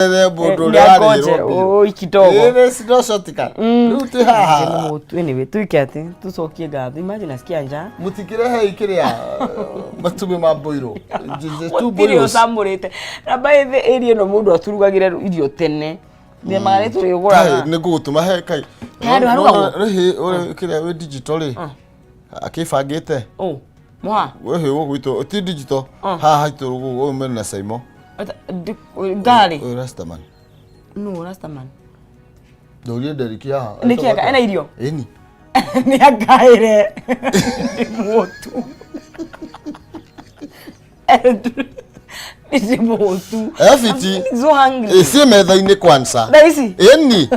Mũndũ ũrĩa warĩirwo mbirũ. Oi kidogo. Ĩĩ, no shortcut. Rĩu twĩ haha. Anyway, tuike atĩ tucokie ngatho. Imagine nasikia njaa. Mũtikĩrehei kĩrĩa matumbĩ ma mboirũ. Two Gũtirĩ boils. ũcamũrĩte. Na by the area ĩno mũndũ aturugagĩra irio tene. Nĩmaga nĩ tũrĩgũraga. Nĩ ngũgũtũma he kai. He handũ harugagwo? Rĩhĩ ũrĩ kĩrĩa wĩ digital rĩ. Akĩbangĩte. Oh, moha. Wĩhĩ gũkũ gwitũ ti digital. Haha haitũ ũyũ mena Saimo. Ngari. Ũyũ Rastaman. No, Rastaman. Ndũrie Deriki haha. Nĩkĩ eka? Ena irio? Ĩni. Nĩ angaĩre. Mũtu. Nĩ mũtu. Ebiti. I'm so hungry. Ĩciĩ metha-inĩ kwanza. Thaa ici? Ĩni.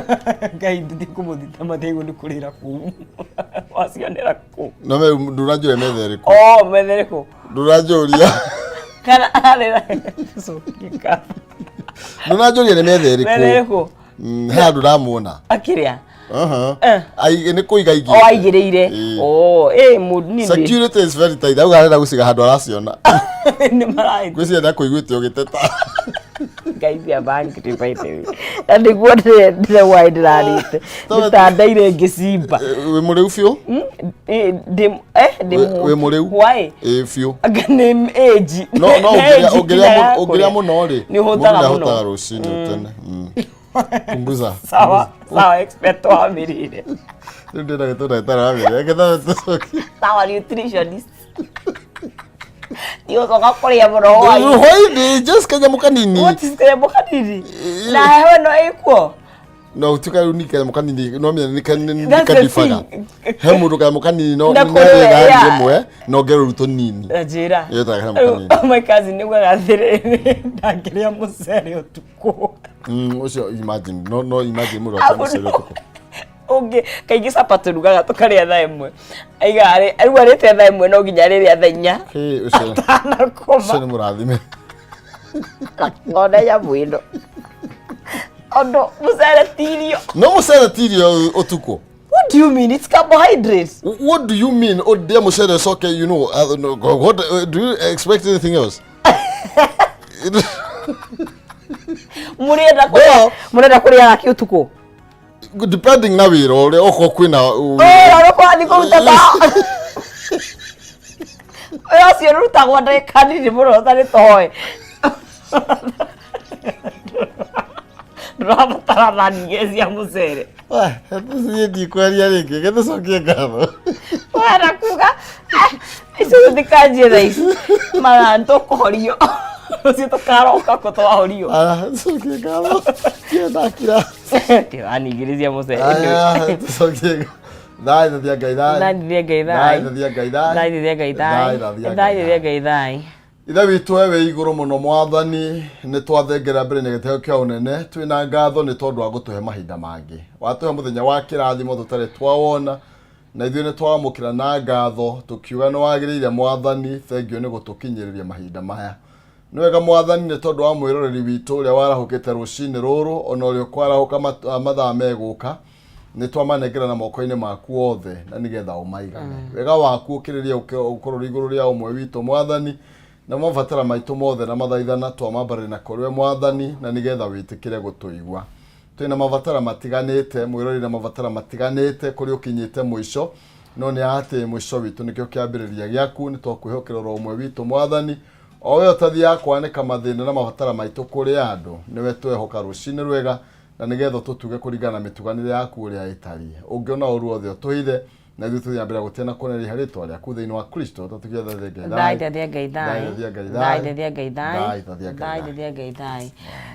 Ngai ndithie kũmũthita mathĩgwo nĩ kũrĩra kũu. Wacionera kũ? No me ndũranjũria metha ĩrĩkũ. Oh, metha ĩrĩkũ? Ndũranjũria. Kana arĩra. Tũcokie ngatho. Ndũranjũria nĩ metha Metha ĩrĩkũ. ĩrĩkũ? He handũ ndamuona. Akĩrĩa? Aha. Eh. Nĩ kũiga O aigĩte. aigĩrĩire. Ĩĩ. Oh, ĩ mũndũ niĩ ndĩ- Security is very tight. Auga arenda gũciga handũ araciona. nĩ maraĩ Ngwĩciria ndakũiguĩte ũgĩteta. Ngai cia bangiri by the way. Na nĩguo ndĩre why ndĩrarĩte. Tondũ- Nĩtandaire ngĩcimba. Wĩ mũrĩu biũ? Ndĩ eh ndĩ Wĩ mũrĩu? Why? Ĩĩ biũ. Anga nĩ age. No no Nĩ age ũngĩrĩa nginya ya ũngĩrĩa kũrĩa. mũno rĩ. Nĩ ũhũtaga mũndũ nĩahũtaga mũno. rũcinĩ tene. Punguza. Sawa, sawa expert wa mĩrĩre. Rĩu ndĩna gĩtũ ndagĩtarĩ wa mĩrĩre. Reke tũcokie. Sawa nutritionist. Ndiũcoka kũrĩa mũno hwaĩ. Hwaĩ-inĩ just kanyamũ kanini. What is kanyamũ kanini? Na heho ĩno ĩkuo? No tuka rĩu ni kanyamũ kanini no menya nĩ That's the kadibaga. thing. He mũndũ kanyamũ kanini no Na nĩ kũrĩ we, thani yeah. ĩmwe na ongererwo tũnini. Njĩra. Ĩyo ta kanyamũ kanini. My cousin nĩguo agathĩrĩrĩ ndangĩrĩa mũcere ũtukũ. Ũcio imagine no imagine mũndũ akĩrĩa mũcere ũtukũ. Ũngĩ kaingĩ capa tũrugaga tũkarĩa thaa ĩmwe. Aiga rĩu arĩte thaa ĩmwe no nginya arĩrĩa thaa inya. Hĩ, ũcio Atanakoma. ũcio nĩ mũrathime. Ona nyamũ ĩno. Ũndũ mũcere ti irio. No mũcere ti irio ũtukũ. What do you mean? It's carbohydrates. What do you mean? Ũndĩe mũcere ũcoke, you know, no, what, do you expect anything else? Mũrenda kũrĩa No. mũrenda kũrĩaga kĩ ũtukũ? Depending na wĩra ũrĩa okorwo kwĩna Wĩra ũrĩa ũrathiĩ kũruta ta wĩra ũcio ũrutagwo ndagĩka nini mũno ta nĩ toĩ. Ndũrabatara thani igĩrĩ cia mũcere. Niĩ ndikwaria rĩngĩ, reke tũcokie ngatho. Wena kuga icio tũtikanjie thaa ici mara nĩtũkũhorio rũciũ tũkaroka kũ twahorio. Ah, tũcokie ngatho. Ndirĩ ndakira. Ti thani igĩrĩ cia mũcere. Aya, tũcokie ngatho. Thai thathia Ngai thai. Thai thathia Ngai thai. Thai thathia Ngai thai. Thai thathia Ngai thai. Thai thathia Thai Ngai thathia Ngai thai. Ithe witũ we wĩ igũrũ mũno mwathani nĩ twathengerera mbere na gĩtĩo kĩa ũnene twĩna ngatho nĩ tondũ wa gũtũhe mahinda mangĩ watũhe mũthenya wa kĩrathimo tũtarĩ twawona na ithuĩ nĩ twamũkĩra na ngatho tũkiuga nĩ wagĩrĩire mwathani thengio nĩ gũtũkinyĩrĩria mahinda maya nĩ wega mwathani nĩ tondũ wa mwĩroreri witũ ũrĩa warahũkĩte rũcinĩ rũrũ ona ũrĩa ũkwarahũka mathaa megũka nĩ twamanengera na moko-inĩ maku othe na nĩgetha ũmaigane wega waku ũkĩrĩrie ũkorwo ũrĩ igũrũ rĩa ũmwe witũ mwathani na mabatara maitũ mothe na mathaithana twamambarĩria na kũrĩ we mwathani na nĩgetha wĩtĩkĩre gũtũigua twĩna mabatara matiganĩte mwĩrori na mabatara matiganĩte kũrĩ ũkinyĩte mũico no nĩ atĩ mũico witũ nĩkĩo kĩambĩrĩria gĩaku nĩ twakwĩhokera oro ũmwe witũ mwathani o we ũtathiaga kwanĩka mathĩna na mabatara maitũ kũrĩ andũ nĩwe twehoka rũcinĩ rwega na nĩgetha ũtũtuge kũringana na mĩtuganĩre yaku ũrĩa ĩtariĩ ũngĩona ũru wothe ũtũhithe na ithuĩ tũthiĩ na mbere gũtĩa na kuonereria rĩtwa rĩaku thĩinĩ wa Kristo tũtũgĩetha Ngai Thai thathia Ngai thai. Thai thathia Ngai Thai thathia Ngai thai. Thai thathia Ngai Thai thai. thathia Ngai thai.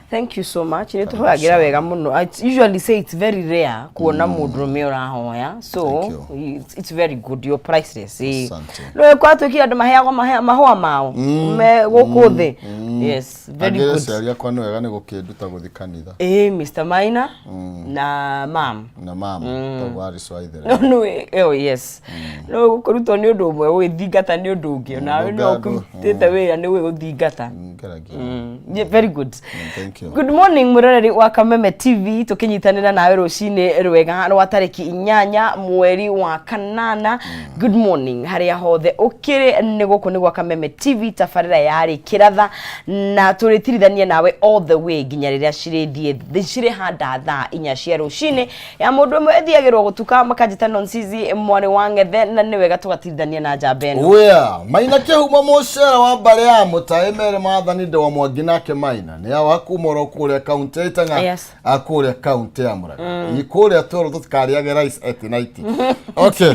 Thank you so much. Nĩ tũhoyagĩra wega mũno. I usually say it's very rare kuona mũndũrũme ũrahoya. So Thank you. it's very good. You're priceless. Eh. Asante. No kwa twĩkire andũ maheagwo mahũa mao me gũkũ thĩ. Yes, very Angĩre good. aciari akwa nĩ wega nĩ gũkĩnduta gũthiĩ kanitha Eh, Mr. Maina na mam. na mama tondũ warĩ wa ithere No, no, oh, yes. No kũrutwo nĩ ũndũ ũmwe gwĩthingata nĩ ũndũ ũngĩ onawe no Ndũngĩ- ũkĩrutĩte wĩra nĩ gwĩgũthingata. Ngeragia. Yeah, very good. Thank you. Good morning mwiroreri wa Kameme TV, tukinyitanira nawe rucini rwega rwa tariki 8 mweri wa 8. Good morning haria hothe ukiri, ni guku ni gwa Kameme TV, tabarira yari kiratha na turitirithania nawe all the way nginya riria cirithie cirĩ handa thaa 4 cia rucini ya mundu umwe ithiagirwo gutuka makanjita Nonsizi mwarĩ wa Ng'ethe, na nĩ wega tugatirithania na njamba ĩno. Wea, Maina kĩhumo mũcere wa mbarĩ ya mũtaĩ mere Maathani ndewa Mwangi nake Maina nĩ awa kuma oro kũrĩa kaunti ya Itang'a. Yes. A kũrĩa kaunti ya Murang'a. Ĩ kũrĩa twerwo tũtikarĩage rice at night. Okay.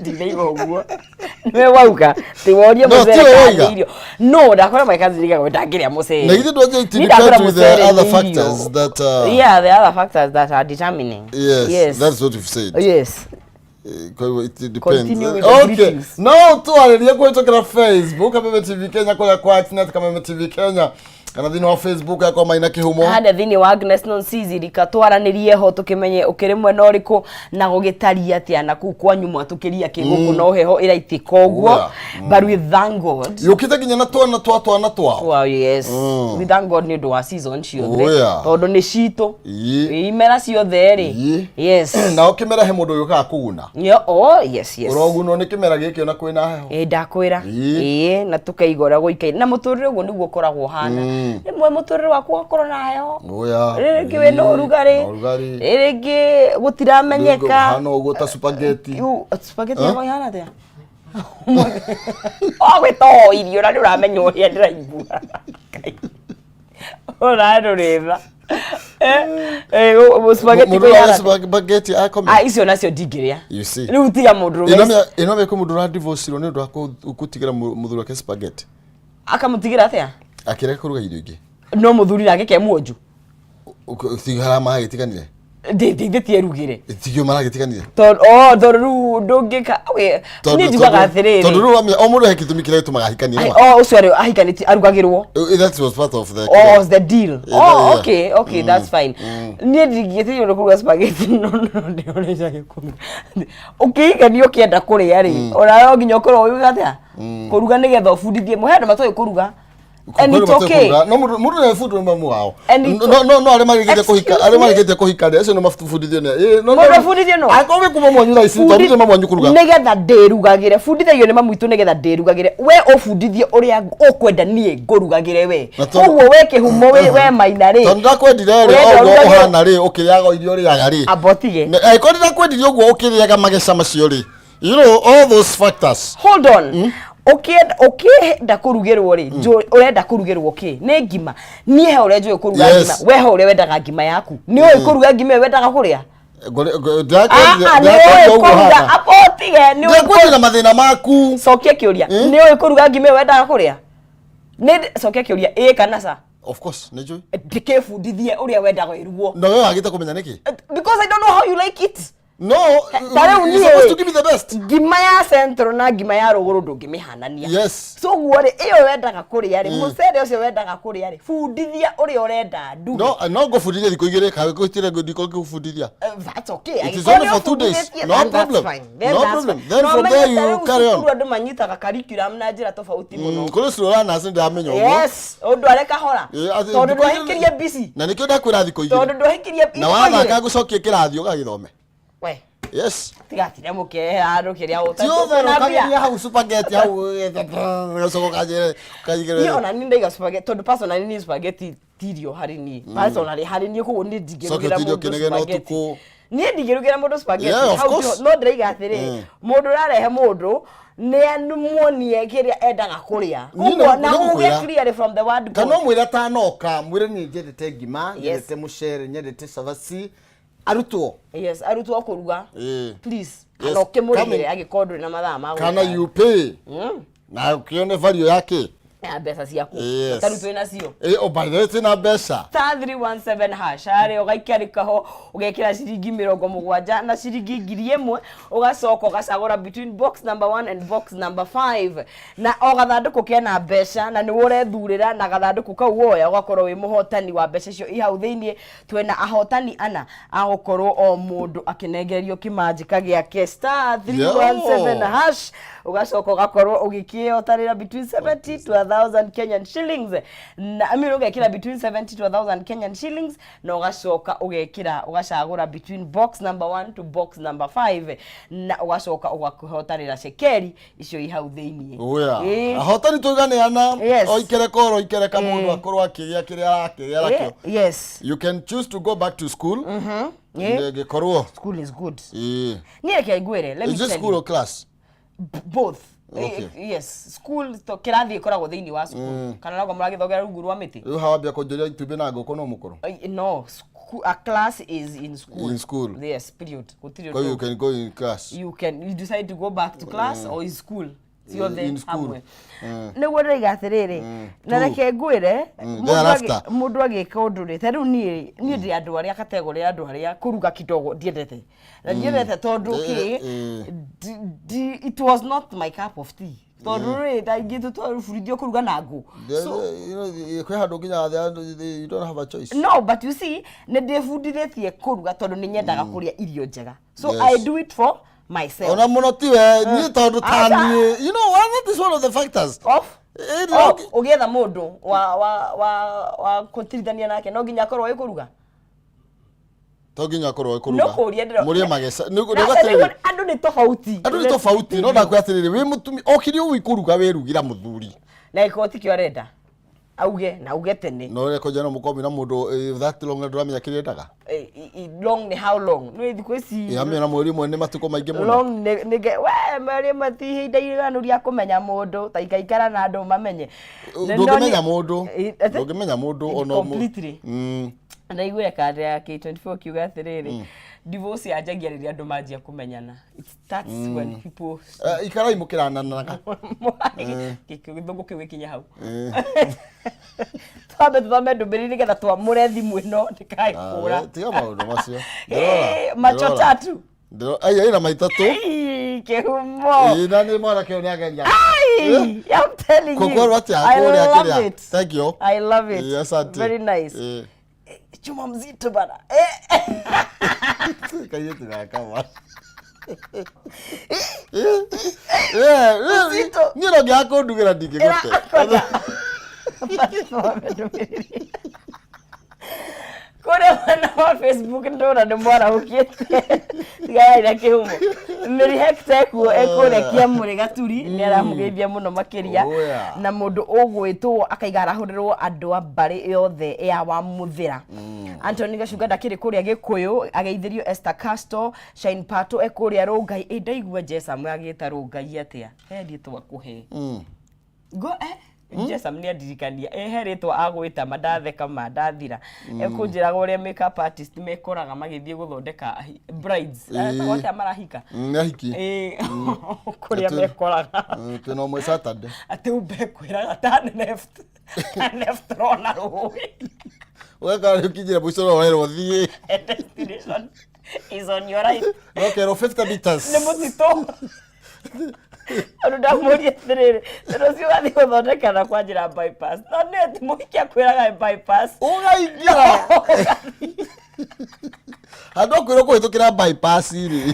Ndinaigua ũguo nĩwe wauga tiworie. No, Mũcere tiwe kana wauga. nĩ irio no ndakora maikazirika ndangĩrĩa mũcere. Na ithe ndwanja it Niĩ ndakora depends with the mũcere other nĩ irio. factors that Yeah, the other factors that are determining. Yes, Yes. that's what you've said. Yes. Kwa hivyo it depends. Continue with the Okay. greetings. No twarĩrie kũhĩtũkĩra Facebook Kameme TV Kenya, kũrĩa kwa Atnet Kameme TV Kenya, kana thĩinĩ wa Facebook yakwa Maina Kĩhumo. Harĩa thĩinĩ wa Agnes Nonsizi, rika twaranĩrie ho tũkĩmenye ũkĩrĩ mwena ũrĩkũ na gũgĩtariĩ atĩa na kũu kwanyu mwatũkĩria kĩgũkũ no heho ĩraitĩka ũguo. Yeah. But we thank God. Yũkĩte nginya na twana twa twana twao. Wow, yes. We thank God nĩ ũndũ wa season ciothe. Oh, yeah. Tondũ nĩ citũ. Imera ciothe rĩ. Yes. Nao kĩmera he mũndũ ũyũkaga kũguna. Yo, oh, yes. Ũrogunwo nĩ kĩmera gĩkĩ ona kwĩna heho. Ĩ ndakwĩra. Ĩ na tũkaiga ũrĩa gũikaire na mũtũrĩre ũguo nĩguo ũkoragwo ũhana. Rĩmwe mũtũrĩre waku ũgakorwo na heho. Oya. Rĩngĩ wĩna ũrugarĩ. Na ũrugarĩ. Rĩngĩ gũtiramenyeka. Hana ũguo ta spaghetti. Iu, spaghetti yakwa ihana atĩa? Wagwĩta o irio na nĩ ũramenya ũrĩa ndĩraigua. Ũrandũrĩra. Spaghetti Mũndũ ko ihana ũrarĩa atĩa? spaghetti akome. Ah, icio nacio ndingĩrĩa. You see. Rĩu tiga mũndũrũme. Ĩno mĩaka mũndũ ũradivorcirwo nĩ ũndũ wa gũtigĩra mũthuri wake spaghetti. Akamũtigĩra atĩa? Akĩrega kũruga irio ingĩ. No mũthuri nake ke muonju. Tigara maragĩtiganire. Ndĩndĩtie rugĩre. Tigio maragĩtiganire. Tondũ oh, tondũ rĩu ndũngĩka niĩ njugaga atĩrĩrĩ. Tondũ rĩu wamenya o mũndũ he gĩtũmi kĩrĩa gĩtũmaga ahikanie Ai, nĩma. oh, ũcio arĩ ahikanĩtie arugagĩrwo. That was part of the Oh, was the deal. Yeah, Oh, yeah. okay, that's fine. Niĩ ndingĩtĩria ũndũ kũruga spaghetti no no ndĩoneca gĩkũmi. Ũkĩhikania ũkĩenda kũrĩa rĩ, ona no nginya ũkorwo ũĩ atĩa? Kũruga nĩgetha ũbundithie. He andũ matoĩ kũruga. And it's okay. No mũndũ mũndũ nĩ ebundithio nĩ mamu wao. And it's No no no arĩa marĩkĩtie kũhika, Excuse arĩa me? marĩkĩtie kũhika rĩ, acio nĩ mabundithio nĩ. No, no, Mũndũ abundithio nũ? Angĩkorwo wĩ kuma mwanyu thaa ici, tondũ nĩ mamu wanyu kũruga. Nĩgetha ndĩrugagĩre, bundithagio nĩ mamu witũ nĩgetha ndĩrugagĩre. We ũbundithie ũrĩa ũkwenda niĩ ngũrugagĩre we. Na tondũ- Koguo we Kĩhumo, we Maina rĩ, Tondũ ndakwendire rĩ, Ũrenda o ũguo ũrugagĩrwo- ũhana rĩ, ũkĩrĩaga o irio ũrĩaga rĩ. amba ũtige. Angĩkorwo ndĩrakwendire ũguo ũkĩrĩaga mageca macio rĩ, you know all those factors. Hold on. Ũkĩenda ũkĩenda kũrugĩrwo rĩ, ũrenda kũrugĩrwo kĩ? Nĩ ngima. Niĩ he ũrĩa njũĩ kũruga ngima, we he ũrĩa wendaga ngima yaku. Nĩ ũĩ kũruga ngima ĩyo wendaga kũrĩa? Ah, ah, nĩ Ndĩrakwendire ũĩ ũguo kũruga hana. amba ũtige nĩ ũĩ. Ndĩrakwendire mathĩna maku. Cokia kĩũria, nĩ ũĩ kũruga ngima ĩyo wendaga kũrĩa? Nĩ cokia kĩũria, ĩĩ kana ca? Of course, nĩ njũĩ. Ndĩkĩbundithie ũrĩa wendaga ĩrugwo. Na we wagĩte kũmenya nĩkĩ? Because I don't know how you like it. No, Ta rĩu you're niĩ- supposed to give me the best. Ngima ya Central na ngima ya rũgũrũ ndũngĩmĩhanania. So ũguo rĩ, ĩyo wendaga kũrĩa rĩ, mũcere ũcio wendaga kũrĩa rĩ, bundithia ũrĩa ũrenda nduge. No, no ngũbundithia thikũ 2 kana ngũtire ndiko ngũbundithia. That's okay. It is Angĩkorwo only nĩ for 2 days. ũbundithĩtie, No then that's problem. fine. Then No that's problem. fine. Then No from ũmenye there ta you rĩu carry on. cukuru andũ manyitaga curriculum na njĩra tofauti mũno. Kũrĩ cukuru wa nurse ndĩramenya ũguo. Yes, ũndũ arĩ kahora. Atĩ Tondũ thikũ igĩrĩ- ndwahikirie busy. Na nĩkĩo ndakwĩra thikũ Tondũ 2. ndwahikirie Na wathaka ngũcokie kĩrathi ũgagĩthome. We, Yes. tigatire mũkehe handũ kĩrĩa Ti ũtherũkagĩria hau spaghetti hau ũgacoka ũkanjĩre Niĩ ũkanjĩre. ona niĩ ndaiga spaghetti tondũ personally niĩ spaghetti ti irio harĩ niĩ. Personally harĩ niĩ, koguo niĩ ndingĩrugĩra Coke ũtinde mũndũ ũkĩnegena spaghetti. ũtukũ. Niĩ ndingĩrugĩra mũndũ spaghetti. Yeah, of Hau course. no ndĩraiga atĩrĩ, mũndũ ũrarehe mũndũ nĩ amuonie kĩrĩa endaga kũrĩa. Niĩ Koguo na nĩ uge ngũkwĩra. clearly from the word go. Kana ũmwĩre atanoka, mwĩre niĩ nyendete ngima, Yes. nyendete mũcere, nyendete cabaci, arutwo. Yes, arutwo kũruga. Please. Yes. Kana ũkĩmũrĩhĩre Coming. angĩkorwo ndũrĩ na mathaa ma Kana gwĩka. you pay na ũkĩone value yake. Ya mbeca ciaku. Yes. Ta rĩu twĩ nacio. Oh, by the way, twĩna mbeca. *317# harĩa ũgaikarĩka ho ũgekĩra ciringi 70 na ciringi 1000, ũgacoka ũgacagũra between box number 1 and box number 5, na o gathandũkũ kena mbeca na nĩwe ũrethurĩra, na gathandũkũ kau woya ũgakorwo wĩ mũhotani wa mbeca icio i hau thĩiniĩ. Twĩna ahotani ana agũkorwo o mũndũ akĩnengererio kĩmanjĩka gĩake. *317# ũgacoka ũgakorwo ũgĩkĩotarĩra between 70 to 1000 Kenyan shillings na, I mean, ũgekĩra between 70 to 1000 Kenyan shillings na ũgacoka ũgekĩra, ũgacagũra between box number 1 to box number 5 na ũgacoka ũgakĩhotanĩra cekeri icio i hau thĩiniĩ. Oya. Ĩĩ. Ahotani tũiganeana. Yes. Oikereka oro ikereka mũndũ Ĩĩ. akorwo akĩgĩa kĩrĩa arakĩgĩa nakĩo. You can choose to go back to school. Ĩngĩkorwo. School is good. Ĩĩ. Niĩ reke ngwĩre, let me Is it tell school you. or class? Both. Okay. Yes, school to kĩrathi ĩkoragwo thĩinĩ wa cukuru kana noguo mũragĩthogera rungu rwa mĩtĩ. Rĩu hawa ambia kũnjũria itumbĩ na ngũkũ no mũkũrũ. No, a class is in school. In school. Yes, period. Gũtirĩ Kwa you ũndũ. can go in class. You can, you decide to go back to class or in school, ciothe In school. hamwe. Nĩguo ndĩroiga atĩrĩrĩ, na Two. reke ngwĩre, Thereafter. Mũndũ agĩka ũndũ rĩ, ta rĩu niĩ, niĩ ndĩ andũ arĩa category ya andũ arĩa kũruga kidogo ndiendete, na ndiendete tondũ kĩ, it was not my cup of tea, tondũ rĩ, ta ingĩ tũtwaburithio kũruga na ngũ. So Kwĩ handũ nginya you don't have a choice. No, but you see, nĩ ndĩbundithĩtie kũruga tondũ nĩ nyendaga kũrĩa irio njega, so I do it for myself. Ona mũno tiwe niĩ tondũ ta Aca. niĩ, you know what, that is one of the factors. Off. No. Oh, ũgĩetha mũndũ wa kũtirithania nake, no nginya akorwo ĩ kũruga? To nginya akorwo No kũruga. kũria ndĩro- Mũrĩe mageca. Na andũ nĩ tofauti. Andũ nĩ tofauti, no ndakwĩra atĩrĩrĩ, wĩ mũtumi okire ũũ ikũruga wĩrugĩra mũthuri. Na ĩkorwo tikĩo arenda, auge na auge tene. No ũrĩa kũnjana mũkomi na mũndũ that long na ndũramenya kĩrĩa endaga. Long nĩ how long? Nĩ thikũ ici. Yamenya mweri ũmwe nĩ matukũ maingĩ mũno. Long nĩ we mweri ũmwe ti ihinda iganu rĩa kũmenya mũndũ, ta ikaikara na andũ mamenye. Ndũngĩmenya mũndũ. Atĩ? Ndũngĩmenya mũndũ ona Completely. Ndaiguire kanda ya K24 kiuga atĩrĩrĩ, divorce yanjagia rĩrĩa andũ manjia kũmenyana. It starts when people Ikarai mũkĩrananaga. Gĩthũngũ kĩu gĩkinye hau. Twambe tũthome ndũmĩrĩri nĩgetha twamũre thimũ ĩno ndĩkae kũra. Tiga maũndũ macio. Macho tatu. Aya ĩna maitatũ. Ii, kĩhumo. Ĩĩ, na nĩ mwanake ũyũ nĩageria. Ai, I'm telling you. Kũkorwo atĩa I kũrĩa love kĩrĩa. it. Thank you. I love it. Ĩĩ, asante. Very nice. Ĩĩ. Chuma mzito bana. Eh. Kairĩtu gaka ma. Mzito. Niĩ no nginya kũndugĩra ndingĩgũte. Ĩra- Thome ndũmĩrĩri. Kũrĩa mwena wa Facebook ndona nĩ mwarahũkĩte, tiganai na kĩhumo. Mĩri Hector ekuo ekũrĩa Kĩamũrĩ Gaturi, nĩ aramũgeithia mũno makĩria. Oh, yeah. Na mũndũ ũgwĩtwo akaiga arahũrĩrwo andũ a mbarĩ yothe ya Wamuthĩra. Anthony Gacunga ndakĩrĩ kũrĩa Gĩkũyũ, ageithĩrio Esther Castro. Shine Pato ekũrĩa Rũngai. Ĩ ndaigua Jesam agĩta Rũngai atĩa, he rĩtwa kũhe go Jesam nĩ andirikania ĩ he rĩtwa agwĩta ma ndatheka ma ndathira, ekũnjĩraga ũrĩa makeup artist mekoraga magĩthiĩ gũthondeka brides. Etagwo atĩa marahika? Nĩ ahiki. Ĩ, kũrĩa mekoraga. Twĩna ũmwe Saturday. Atĩ umbe kwĩraga turn left, turn left, rona rũĩ. Ũgakora nĩ ũkinyire mũico no werwo thiĩ. Destination is on your right. Ũkerwo 50 meters. Nĩ mũtitũ. Tondũ ndamũria atĩrĩrĩ, tondũ ũcio ũgathiĩ gũthondeka na kwa njĩra bypass, no nĩ ti mũhiki akwĩraga bypass. Ũgaingĩra. Handũ ũkwĩrwo kũhĩtũkĩra bypass rĩ.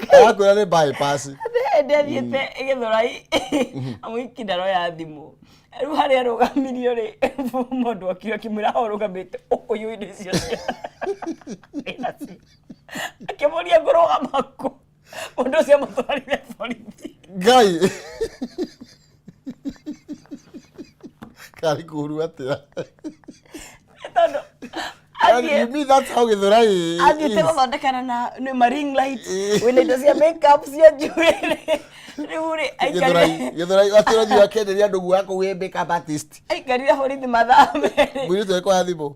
Arakwĩra nĩ bypass. Hĩndĩ athiĩte Gĩthũrai, mũhiki ndaroya thimũ, rĩu harĩa arũgamirio rĩ, mũndũ okire akĩmwĩra hau ũrũgamĩte ũkũiywo indo icio wĩnacio. Akĩmũria ngũrũgama kũ, mũndũ ũcio amũtwarire borithi. Ngai. Karĩ kũru atĩa? Tondũ You athiĩ mean that's how Gĩthũrai athiĩte is? gũthondekana na nĩ ma ring light, wĩna indo cia makeup cia njuĩrĩ, rĩu rĩ Gĩthũrai, aikarire Gĩthũrai atĩ ũrathiĩ ũkenderia andũ guoya kũu wĩ makeup artist. Aikarire borithi mathaa 2. Mũirĩtu agĩkũoya thimũ.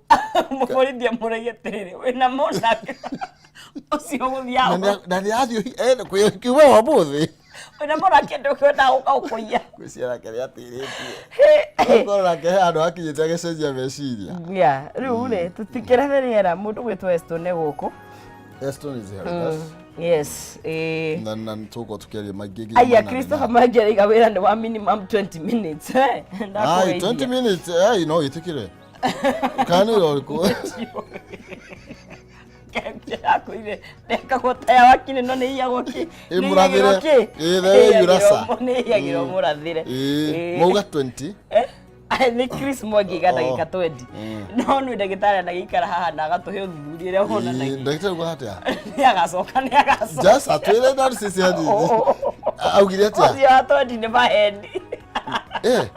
Mũborithi amũragia atĩrĩrĩ, wĩna monake ũcio Na ũgũthiaga na nĩ athiĩ kiuma wa mũthĩ. Wĩna monake ndũkwenda gũka ũkũiya. Ngwĩciria nake nĩ atĩrĩtie. Ũkorwo nake he handũ hakinyĩte agĩcenjia meciria. Yeah, rĩu rĩ tũtikĩrethe rĩera, mũndũ gwĩtwo Eston e gũkũ. Eston is here with us. Yes, eh. Na tũgũkorwo tũkĩaria maingĩ nginya Aya manane. Christopher Mangeraiga wĩra nĩ wa minimum 20 minutes. Ai, Ndakũgeithia. 20 minutes, ai no ĩtĩkĩre. Kana nĩ wĩra ũrĩkũ? Ndĩrakwĩrire ndekagwo ta ya wakiri no nĩ iyagwo kĩ? Ĩ Nĩ mũrathĩre. iyagĩrwo kĩ? Ĩ, the way yurasa. Nĩ iyagĩrwo mũrathĩre. Ĩĩ, Ĩ. mauga 20. Eh? Nĩ Chris Mwangi ga ndagĩka 20. No nĩ ndagĩtarĩ anagĩikara haha na agatũhe ũthuthuria ũrĩa Ĩĩ, wonanagia. ndagĩtarĩ uga atĩa? Nĩ agacoka, nĩ agacoka. Just atwĩre na sisi hanini. Augire atĩa? Ũcio wa 20 nĩ maheni. Eh,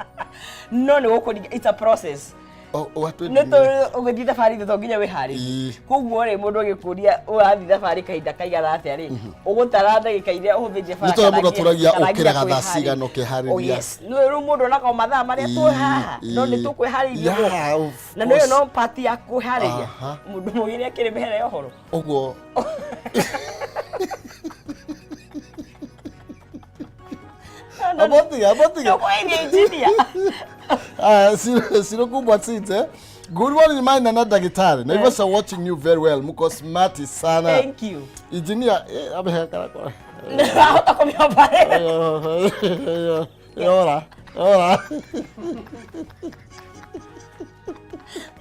No nĩ gũkũringa, it's a process. o wa 20. Nĩ tũ ũgĩthiĩ thabarĩ to nginya wĩharĩrie. Ĩĩ. Koguo rĩ, mũndũ agĩkũria ũrathiĩ thabarĩ kahinda kaigana atĩa rĩ, ũgũtara ndagĩka iria ũhũthĩrire bara Nĩ tondũ kana mũndũ atũragia kana nginya ũkĩraga thaa kwĩharĩria. cigana ũkeharĩria. Oh, yes. Nĩ rĩu mũndũ onaga o mathaa marĩa twĩ haha, no nĩ Ĩĩ. tũkwĩharĩria ũguo. Yeah, of Na nĩ ũyũ course. no part ya kwĩharĩria. Aha. Mũndũ mũgĩ nĩ akĩrĩ mĩhere ya ũhoro. Ũguo. Abotiga, abotiga. Ndũkwĩria engineer. Ah, Siro Site. Good morning, mine na daktari. Naivasha watching you very well. Mko smart sana. Thank you. Engineer, eh, abehe kara kwa. Ndĩrahota kũmĩomba rĩ. Yora, yora.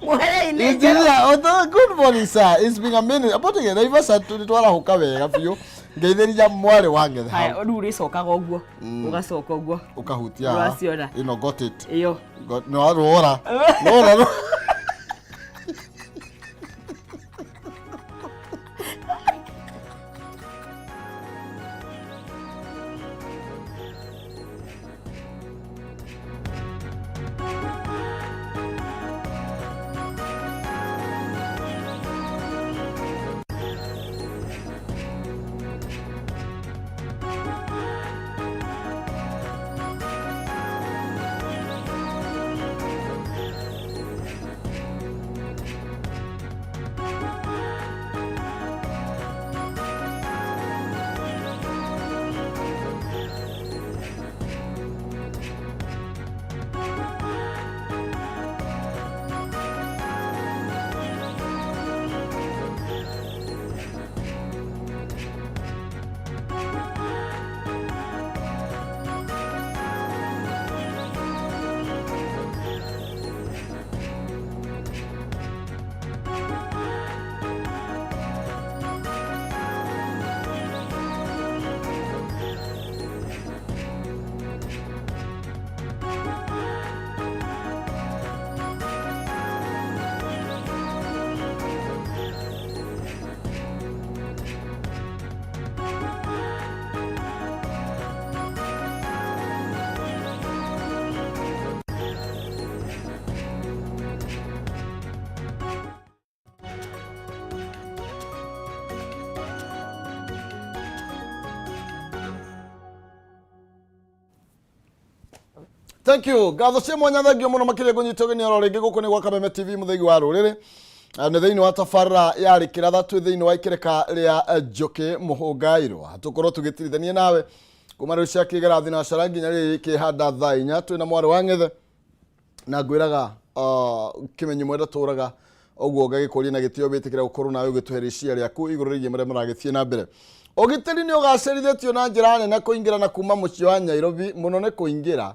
Mũhere-inĩ. Engineer, although good morning sir. It's been a minute. Abotiga, Naivasha tulitwara huka wega biũ. Ngeithĩria mwarĩ wa ngetha. Haya, rĩu ũrĩcokaga ũguo. Ũgacoka ũguo. Ũkahutia haha. Ũraciona. Ĩno got it. Ĩyo. Got, no, rora. Rora. Rora. Thank you. Ngatho cia mwanya thengio mũno makĩria ngũnyita ũgeni oro rĩngĩ gũkũ nĩ gwa Kameme TV mũthĩgi wa rũrĩrĩ. Nĩ thĩinĩ wa tabarĩra ya Rĩkĩratha twĩ thĩinĩ wa ikĩrĩka rĩa Njũkĩ Mũhũngairwa. Tũkorwo tũgĩtirithania nawe kuma rĩu cia kĩgera thinacara nginya rĩrĩ kĩhanda thaa inya twĩna mwarĩ wa ng'ethe na ngwĩraga kĩmenyi mwenda tũraga ũguo ngagĩkũria na gĩtĩo wĩtĩkĩra gũkorwo nawe ũgĩtũhe rĩciria rĩaku igũrũ rĩgiĩ marĩa maragĩthiĩ na mbere. Ũgitĩri nĩ ũgacĩrithĩtio na njĩra nene kũingĩra na kuma mũciĩ wa Nairobi mũno nĩ kũingĩra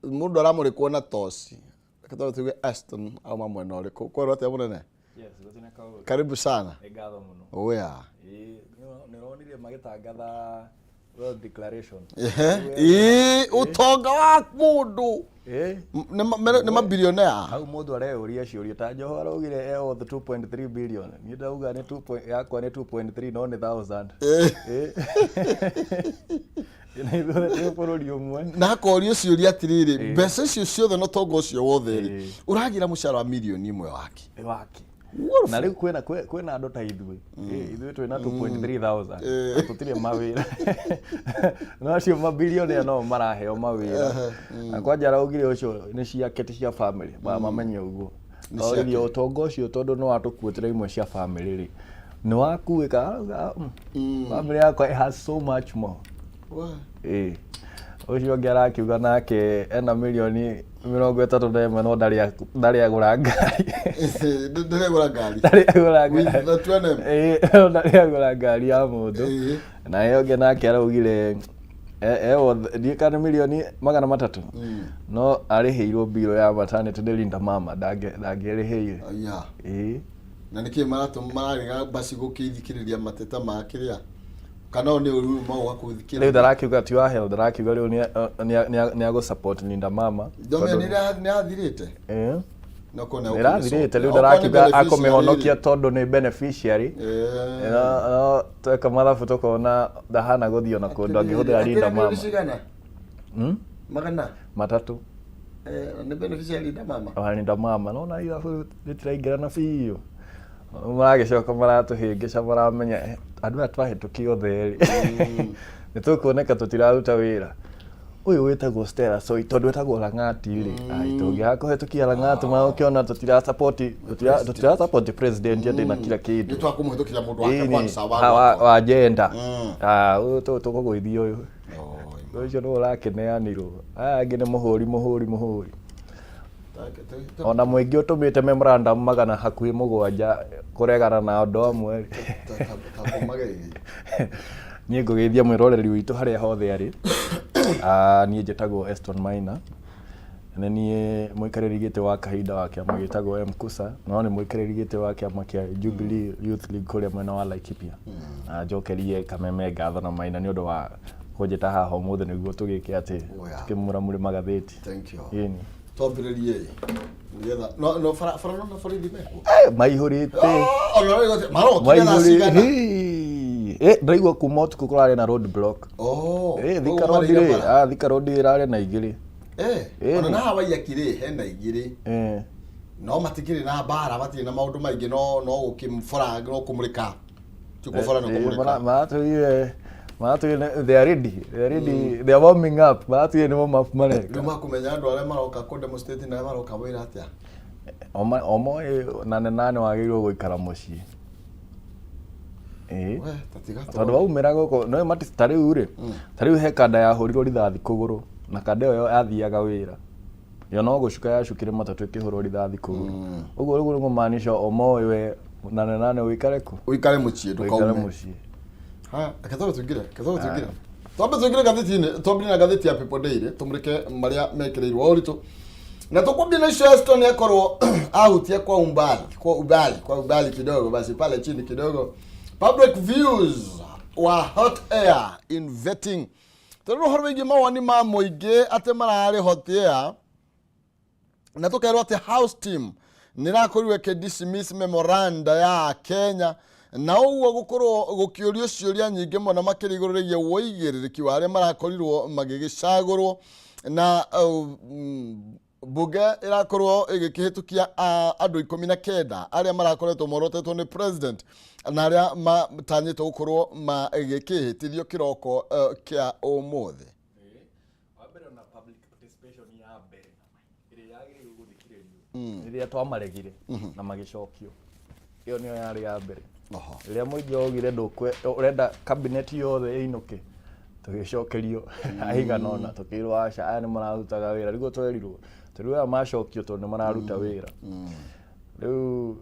mũndũ aramũrĩkwo na toci. Reke twambe tuge Aston auma mwena ũrĩkũ? Kwerwo atĩa mũnene? Yes, gũtirĩ kaũndũ. Karibu sana. Nĩ ngatho mũno. Oya. Ĩĩ, nĩ ũronire magĩtangatha wealth declaration. Ehe. Ĩĩ, ũtonga wa mũndũ. Ĩĩ. Nĩ mabilionea. Hau mũndũ areyũria ciũria ta Joho araugire e worth 2.3 billion. Niĩ ndauga nĩ 2 point- yakwa nĩ 2.3 no nĩ 1000. Ĩĩ. Na ithuothe twĩ bũrũri ũmwe. Na akorio ciũria atĩrĩrĩ, mbeca icio ciothe na ũtonga ũcio wothe rĩ, Ĩĩ. ũragira mũcara wa mirioni ĩmwe wake. Ĩ wake. Na rĩu kwĩna andũ ta ithuĩ. Ĩĩ, ithuĩ twĩna 2.3 thousand. Na tũtirĩ mawĩra. No acio mabilionea no maraheo mawĩra. Na kwanja araugire ũcio nĩ ciake ti cia family. Mamenye ũguo. Oririe ũtonga ũcio tondũ nĩ watũkuĩtĩra imwe cia family rĩ. Nĩ wakuĩka arauga, family yakwa it has so much more. Ĩĩ. Ũcio ũngĩ arakiuga nake ena mirioni 31 no ndarĩ agũra ngari. Ndĩregũra ngari. Ndarĩ agũra With ngari. the 2M. Ĩĩ, no ndarĩ agũra ngari ya mũndũ. Ĩĩ. Na ĩyo ũngĩ nake araugire e worth ndiũĩ kana nĩ mirioni 300. No arĩhĩirwo mbirũ ya maternity nĩ Linda Mama ndangĩrĩhĩire. Yeah. Ĩĩ. Na nĩkĩ maratũ mararega basi gũkĩthikĩrĩria mateta ma kĩrĩa kana o nĩ ũru magoka Rĩu kũthikĩrĩria? Ndarakiuga ti wa hell, ndarakiuga rĩu nĩ agũ support Linda Mama. Ndomia Tondũ- nĩ athirĩte. Eh. No kona Ĩrathirĩte rĩu, ndarakiuga akũmĩhonokia tondũ nĩ beneficiary. No tweka mathabu tũkona ndahana gũthiĩ ona kũndũ angĩhũthĩra Linda Mama. Cigana? Magana 3. Nĩ beneficiary Linda Mama. Wa Linda Mama, nona ithabu rĩtiraingĩrana biũ, maragĩcoka maratũhĩngĩca, maramenya andũ aya twahĩtũkia othe rĩ, nĩ tũkuoneka tũtiraruta wĩra. Ũyũ wĩtagwo Stella Soi, tondũ etagwo Lang'ati rĩ, ai, tũngĩaga kũhetũkia Lang'ati, magũkĩona tũtira support president atĩ na kila Nĩ kĩndũ. twakũmũhĩtũkĩra mũndũ wake Ĩni, kwanza wa wa agenda. Ah, ũyũ tũkũgũithia ũyũ. Oi, Ũcio nĩwe ũrakĩneanirwo, aya angĩ nĩ mũhũri mũhũri mũhũri. Ona mũingĩ ũtũmĩte memorandum magana hakuhĩ 7 kũregana na andũ amwe rĩ. Ta mageithie. Niĩ ngũgeithia mwĩroreri witũ harĩa hothe arĩ. Ah, niĩ njĩtagwo Eston Maina, nĩ niĩ mũikarĩri gĩtĩ wa kahinda wa kĩama gĩtagwo MKUSA, no nĩ mũikarĩri gĩtĩ wa kĩama kĩa Jubilee Youth League kũrĩa mwena wa Laikipia. Na njokerie Kameme ngatho na Maina nĩ ũndũ wa kũnjĩta haha ũmũthĩ nĩguo tũgĩke atĩ tũkĩmuramure magathĩti. Thank you. Ĩni. Twambĩrĩrie nĩgetha no bara no na borithi mekuo. Eh, maihũrĩte. Ona rĩu marokire thaa cigana? Eh, ndaigua kuma ũtukũ kũrarĩ na road block. Oh, Eh, Thika koguo Road marĩire rĩ, bara. ah, Thika Road ĩrarĩ na 2. Eh, ona na hawa Waiyaki rĩ, hena 2. No matikĩrĩ na mbara, matirĩ na maũndũ maingĩ, no gũkĩbora, no kũmũrĩka. Ti kũbora, no kũmũrĩka. Maratwĩrire they are ready, they are ready, they are warming up, maratwĩrire nĩ warm up mareka. Rĩu makũmenya andũ arĩa maroka kũ demonstrate na arĩa maroka wĩra atĩa? Omoĩ nane nane wagĩrĩirwo gũikara mũciĩ. Ĩĩ. We, ta tiga Tondũ waumĩra gũkũ no mati ta rĩu rĩ, ta rĩu he kanda yahũrirwo rithathi kũgũrũ, na kanda ĩyo yathiaga wĩra, yo no gũcuka yacukire matatũ ĩkĩhũrwo rithathi kũgũrũ. Ũguo rĩu nĩ kũmaanisha omoĩ we nane nane ũikare kũ? Ũikare mũciĩ. Ũikare Ndũkaume. mũciĩ. Haya, reke twambe tũingĩre, reke twambe tũingĩre. Twambe tũingĩre ngathĩti-inĩ, twambĩrĩrie na ngathĩti ya People Daily, tũmũrĩke marĩa mekĩrĩirwo wa ũritũ. Na tukwambia na icio Eston akorwo ahutia kwa umbali, kwa umbali, kwa umbali kidogo basi pale chini kidogo. Public views wa hot air in vetting. Tondũ ũhoro wĩgiĩ mawoni ma mũingĩ atĩ mararĩ hot air, na tũkerwo atĩ house team nĩ ĩrakorirwo ĩkĩ memoranda ya Kenya, na ũguo gũkorwo gũkĩũrio ciũria nyingĩ mũno makĩria igũrũ rĩgiĩ wũigĩrĩrĩki wa arĩa marakorirwo magĩgĩcagũrwo, na bunge ĩrakorwo ĩgĩkĩhĩtũkia andũ 19 arĩa marakoretwo morotetwo nĩ president na arĩa matanyĩtwo gũkorwo magĩkĩhĩtithio kĩroko kĩa ũmũthĩ. Wa mbere, ona public participation ya mbere ĩrĩa yagĩrĩirwo gũthikĩrĩrio rĩrĩa twamaregire na magĩcokio, ĩyo nĩyo yarĩ ya mbere. Rĩrĩa mũingĩ waugire ndũkwe ũrenda cabinet yothe ĩinũke, tũgĩcokerio aigana ũna, tũkĩrwo aca, aya nĩ mararutaga wĩra. Rĩguo twerirwo tũrĩu aya macokio tondũ nĩ mararuta wĩra. Rĩu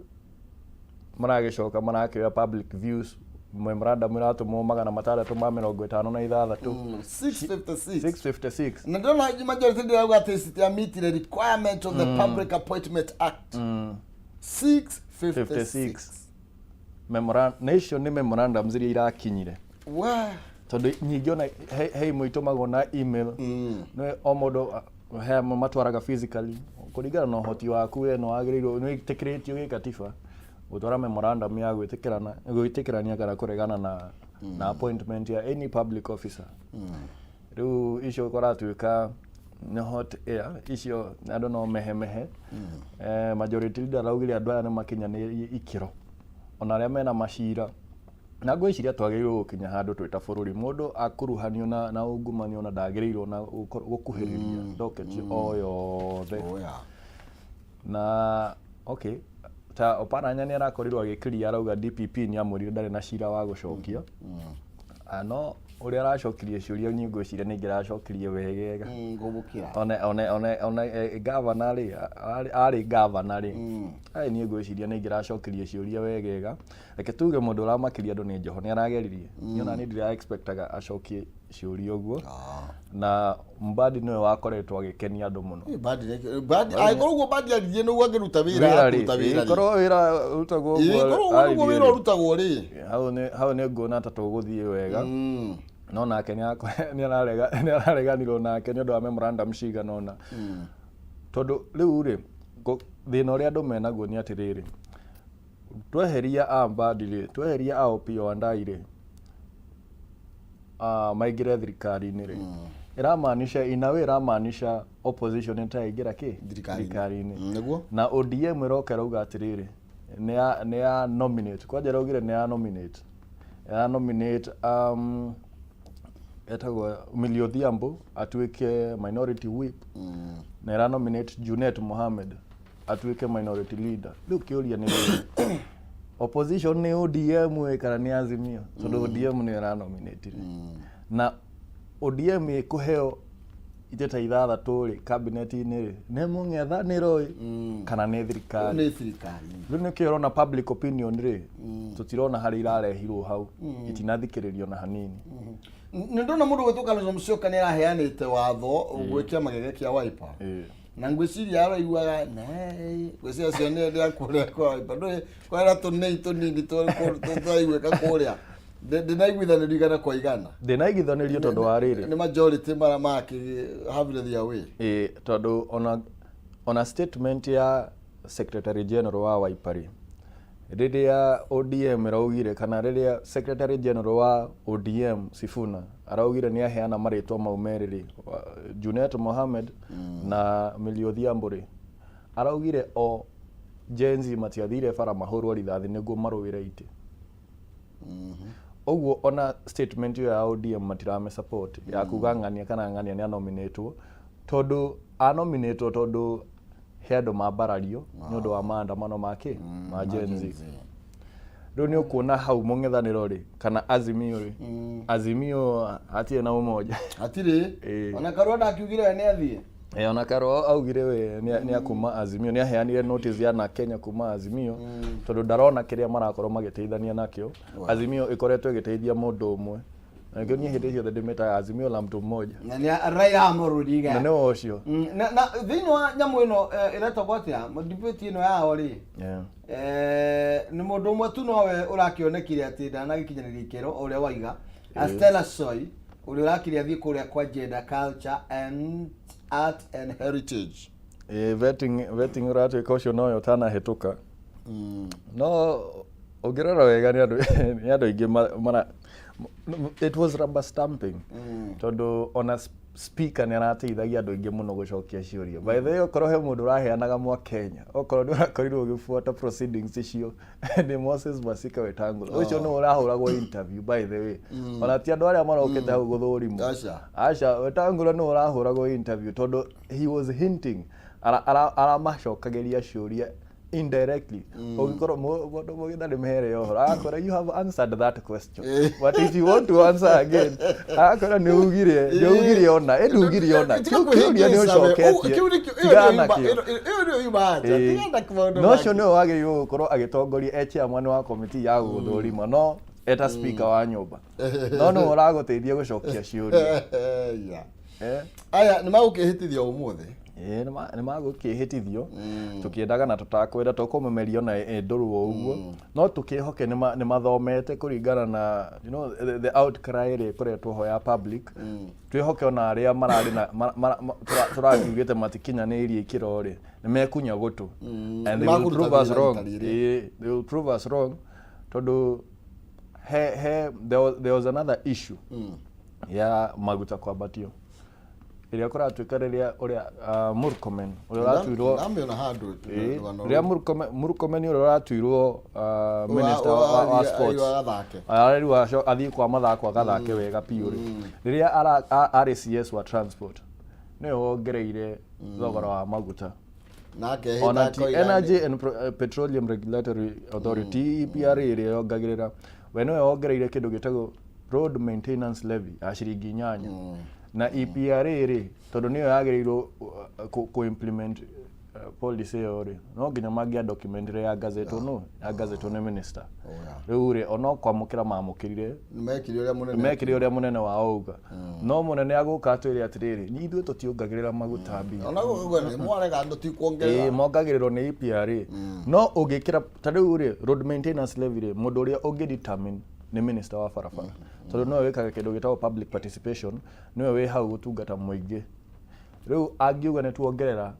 maragĩcoka marakĩoya public views memorandum ĩratũmwo 656. 656. 656. Na ndĩrona majority ndĩrauga atĩ citiamitire requirement of the Public Appointment Act. 656. 56 memorandum, na icio nĩ memorandums iria irakinyire, tondũ nyingĩ ona he imwe itũmagwo na email. Nĩ o mũndũ he amwe matwaraga physically kũringana na ũhoti waku. We nĩ wagĩrĩirwo, nĩ wĩtĩkĩrĩtio gĩkatiba gũtwara memorandum ya gwĩtĩkĩrana, gwĩtĩkĩrania kana kũregana na appointment ya any public officer. Rĩu icio kũratuĩka nĩ hot air icio, andũ no mehemehe. Majority leader araugire andũ aya nĩ makinyanĩirie ikĩro, ona arĩa mena macira, na ngwĩciria twagĩrĩirwo gũkinya handũ twĩ ta bũrũri mũndũ akuruhanio na ungumania ona ndagĩrĩirwo na gũkuhĩrĩria docket o yothe. Oh, yeah. Na okay, ta Oparanya nĩ arakorirwo agĩkĩria, arauga DPP nĩ amwĩrire ndarĩ na cira wa gũcokia. Ah, no ũrĩa aracokirie ciũria niĩ ngwĩciria nĩ ingĩracokirie wegega. Ngũmũkĩra. One gavana rĩ, arĩ gavana rĩ, ai, niĩ ngwĩciria nĩ ingĩracokirie ciũria wegega. Reke tuge mũndũ ũramakirie andũ nĩ Joho, nĩ arageririe. Niĩ ona niĩ ndira expectaga acokie ciũria ũguo. Na Mbadi nĩwe wakoretwo agĩkenia andũ mũno. Eh, Mbadi Mbadi angĩkorwo ũguo Mbadi aririe nĩguo angĩruta wĩra Wĩra rĩ, akũruta wĩra rĩ. korwo wĩra ũrutagwo Ĩĩ, ũguo korwo ũguo nĩguo aririe wĩra rĩ, ũrutagwo rĩ. Hau nĩ nguona ta tũgũthiĩ wega. No nake nĩarareganirwo nake nĩ ũndũ wa memorandum cigana ũna. Tondũ rĩu rĩ, thĩna ũrĩa andũ menaguo nĩ atĩrĩrĩ, tweheria a Mbadi rĩ, tweheria a Opiyo Wandayi rĩ, maingĩre thirikari-inĩ rĩ, ĩramaanisha in a way ĩramaanisha opposition ĩtaingĩra kĩ? Thirikari-inĩ. Thirikari-inĩ. Nĩguo. Na ODM ĩroka ĩrauga atĩrĩrĩ, nĩ ya nominate, kwanja ĩraugire nĩ ya nominate, ya nominate etagwo Millie Odhiambo atuĩke minority whip, na ĩra nominate Junet Mohamed atuĩke minority leader. Rĩu kĩũria nĩ rĩrĩ, opposition nĩ ODM ĩ kana nĩ Azimio? Tondũ ODM nĩyo ĩra nominate na ODM ĩkũheo itĩ ta ithathatũ rĩ cabinet-inĩ rĩ, nĩ mũng'ethanĩro ĩ kana nĩ thirikari? Nĩ thirikari. Rĩu nĩkĩo ũrona public opinion rĩ, tũtirona harĩa irarehirwo hau, itinathikĩrĩrio na hanini. Nĩ ndona mũndũ gwĩtwo Kalonzo Musyoka nĩ araheanĩte watho gwĩ kĩama gĩake kĩa Wiper. Na ngwĩciria araiguaga nei, ngwĩciria cio nĩ nĩ kũrĩa kwa Wiper, ndũĩ kwĩna tũnei tũnini tũraiguĩka kũrĩa. Ndĩnaiguithanĩrio igana kwa igana. Ndĩnaiguithanĩrio tondũ wa rĩrĩ. Nĩ majority mara makĩ have their way. Ĩĩ, tondũ ona statement ya secretary general wa Wiper rĩ, rĩrĩa ODM ĩraugire, kana rĩrĩa secretary general wa ODM Sifuna araugire nĩ aheana marĩtwa mau merĩ rĩ, Junet Mohamed na Millie Odhiambo rĩ, araugire o Gen Z matiathire bara mahũrwo rithathi nĩguo marũĩre itĩ. Ũguo ona statement ĩyo ya ODM matirame support ya kuga ng'ania kana ng'ania nĩ anominatwo, tondũ anominatwo tondũ he andũ mambarario nĩ ũndũ wa maandamano ma kĩ ma Gen Z. Rĩu nĩ ũkuona hau mũng'ethanĩro rĩ, kana Azimio rĩ, Azimio hatirĩ na ũmoja. Hatirĩ. Ona Karua ndakiugire we nĩ athiĩ. Eh, ona Karua augire we nĩ akuma Azimio, nĩ aheanire notice ya na Kenya kuma Azimio, tondũ ndarona kĩrĩa marakorwo magĩteithania nakĩo. Azimio ĩkoretwo ĩgĩteithia mũndũ ũmwe, na nĩkĩo niĩ hĩndĩ ciothe ndĩmĩtaga Azimio la mtu mmoja. Na nĩ Raila Amolo Odinga. Na nĩwe ũcio. Na thĩinĩ wa nyamũ ĩno ĩretagwo atĩa, debate ĩno yao rĩ, nĩ mũndũ ũmwe tu nowe ũrakĩonekire atĩ ndanagĩkinyanĩria ikĩro ũrĩa waiga, Stella Soi, ũrĩa ũrakire athiĩ kũrĩa kwa Gender, Culture and Art and Heritage. Ĩĩ, vetting ũratuĩka ũcio nowe ũtanahĩtũka, no ũngĩrora wega nĩ andũ aingĩ mara it was rubber stamping, tondũ ona speaker nĩ arateithagia andũ aingĩ mũno gũcokia ciũria. By the way, okorwo he mũndũ ũraheanaga mwa Kenya, okorwo nĩ ũrakorirwo ũgĩbuata proceedings icio, nĩ Moses Masika Wetangula. Ũcio nĩwe ũrahũragwo interview, by the way. Ona ti andũ arĩa marokĩte hau gũthũrimwo. Aca. Aca, Wetangula nĩwe ũrahũragwo interview, tondũ he was hinting, aramacokagĩria ciũria indirectly. Ũngĩkorwo mũndũ mũgĩtha nĩ mehere ũhoro, agakwĩra, "You have answered that question, but if you want to answer again," agakwĩra, "Nĩ ugire ona ĩ ndugire ona kĩu kĩũria nĩ ũcoketie, tigana nakĩo." Ĩyo nĩyo yuma anja. Tigana maũndũ No ũcio mangĩ. nĩwe wagĩrĩirwo gũkorwo agĩtongoria e chairman wa committee ya gũthũrima, no eta speaker wa nyũmba, no nĩwe ũragũteithia gũcokia ciũria. Eh? Aya nĩ magũkĩhĩtithio ũmũthĩ. Ĩĩ, nĩ magũkĩhĩtithio tũkĩendaga na tũtakwenda, tũkũmũmeria ona ĩ ndũrũ o ũguo, no tũkĩhoke nĩ mathomete kũringana na the outcry ĩrĩa ĩkoretwo ho ya public. Twĩhoke ona arĩa mararĩ na tũrakiugĩte matikinyanĩirie ikĩro rĩ, nĩ mekunya gũtũ and they will Nĩmakũruta prove us wĩra wrong. rita rĩrĩ. Ĩĩ, they will prove us wrong, tondũ he there was another issue ya maguta kwambatio ĩrĩa kũratuĩka rĩrĩa ũrĩa Murkomen ũrĩa ũratuirwo Ndamĩona handũ rũgano rĩrĩa Murkomen ũrĩa ũratuirwo minister wa sports Agathake. Arerirwo athiĩ kwa mathako agathake wega biũ rĩ, rĩrĩa arĩ CS wa transport, nĩwe wongereire thogora wa maguta. Nake Ona ti Energy and Petroleum Regulatory Authority, EPRA, ĩrĩa yongagĩrĩra, we nĩwe wongereire kĩndũ gĩtagwo road maintenance levy ya ciringi 8, na EPRA rĩ, tondũ nĩyo yagĩrĩirwo ku implement Policy ĩyo rĩ, no nginya mangĩa documentire ya gazetwo, no ya gazetwo nĩ minister. Oh, yeah. Rĩu rĩ, ona kwamũkĩra mamũkĩrire. Mekire ũrĩa mũnene. Mekire ũrĩa mũnene wao auga, no mũnene agũka atwĩre atĩrĩrĩ, ithuĩ tũtiongagĩrĩra maguta mbia. Ona gũkũ nĩ mwarega andũ tikuongerera. Ĩĩ, mongagĩrĩrwo nĩ EPRA, no ũngĩkĩra ta rĩu rĩ, road maintenance levy rĩ, mũndũ ũrĩa ũngĩ determine nĩ minister wa barabara, tondũ nĩwe wĩkaga kĩndũ gĩtagwo public participation, nĩwe wĩ hau gũtungata mũingĩ. Rĩu angiuga nĩ tuongerera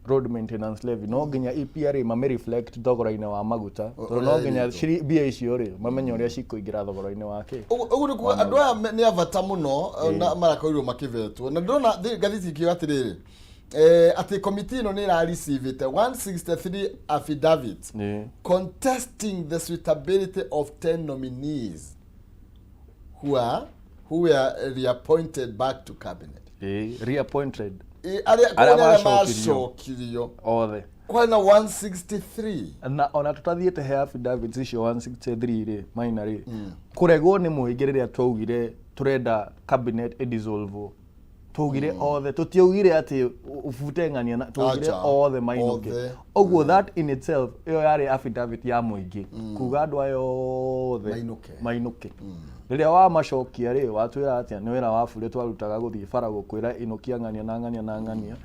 road maintenance levy, no nginya EPRA mame reflect thogora-inĩ wa maguta, tondũ no ũrĩa nginya ĩrĩtwo. Mbia icio rĩ, mamenye ũrĩa cikũingĩra thogora-inĩ wa kĩ. Ũguo nĩ kuga andũ aya nĩ a bata mũno na marakorirwo makĩvetwo, na ndĩrona ngathĩti ikiuga atĩrĩrĩ, atĩ komiti ĩno nĩ ĩrarecivĩte 163 affidavits contesting the suitability of 10 nominees who were reappointed back to cabinet. Ĩĩ, reappointed. Arĩa Arĩa kũrĩ arĩa macokirio. macokirio. Othe. Kwarĩ na 163. Na ona tũtathiĩte he affidavits icio 163 rĩ, maina rĩ, kũregwo nĩ mũingĩ rĩrĩa twaugire tũrenda cabinet ĩdissolve, twaugire othe, tũtiaugire atĩ ũbute ng'ania na twaugire Acha, othe mainũke. Othe. Ũguo that in itself, ĩyo yarĩ affidavit ya mũingĩ kuga andũ aya othe Mainũke. Mainũke. Rĩrĩa wamacokia rĩ, watwĩra atĩa? Nĩ wĩra wa bure twarutaga gũthiĩ bara gũkwĩra inũkia ng'ania na ng'ania na ng'ania.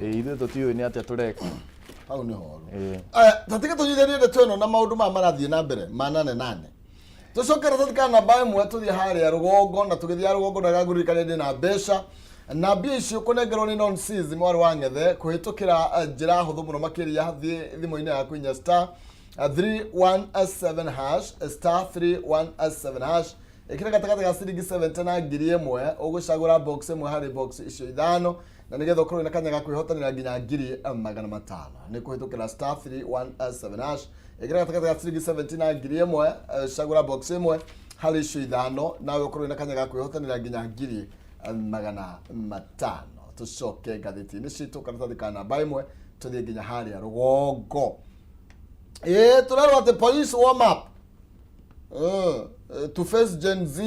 Ĩ, ithuĩ tũtiũĩ nĩ atĩa tũreka. Hau nĩ horu. Ĩĩ. Aya, tatige tũnyithanie ndeto ĩno na maũndũ maya marathiĩ na mbere ma nane nane. Tũcoke karatathi ka namba 1, tũthiĩ harĩa rũgongo, na tũgĩthiĩ rũgongo ndagagũririkane ndĩ na mbeca, na mbia icio kũnengerwo nĩ non seas mwarĩ wa ng'ethe kũhĩtũkĩra njĩra hũthũ mũno makĩria. Thiĩ thimũ-inĩ yaku, inya star 317 hash, star 317 hash, ĩkĩra gatagatĩ ga ciringi 70 na 1000. Ũgũcagũra box ĩmwe harĩ box icio ithano, na nĩgetha ũkorwo na kanya ga kwĩhotanĩra nginya 500,000 nĩ kũhĩtũkĩra star 317 hash. Ĩkĩra gatagatĩ ga ciringi 70 na 1000, cagũra box ĩmwe harĩ icio ithano, nawe ũkorwo na kanya ga kwĩhotanĩra nginya 500,000. Tũcoke ngathĩti-inĩ citũ, karatathi ka namba 1, tũthiĩ nginya harĩa rũgongo. Ĩĩ, tũrerwo atĩ police warm up to face Gen Z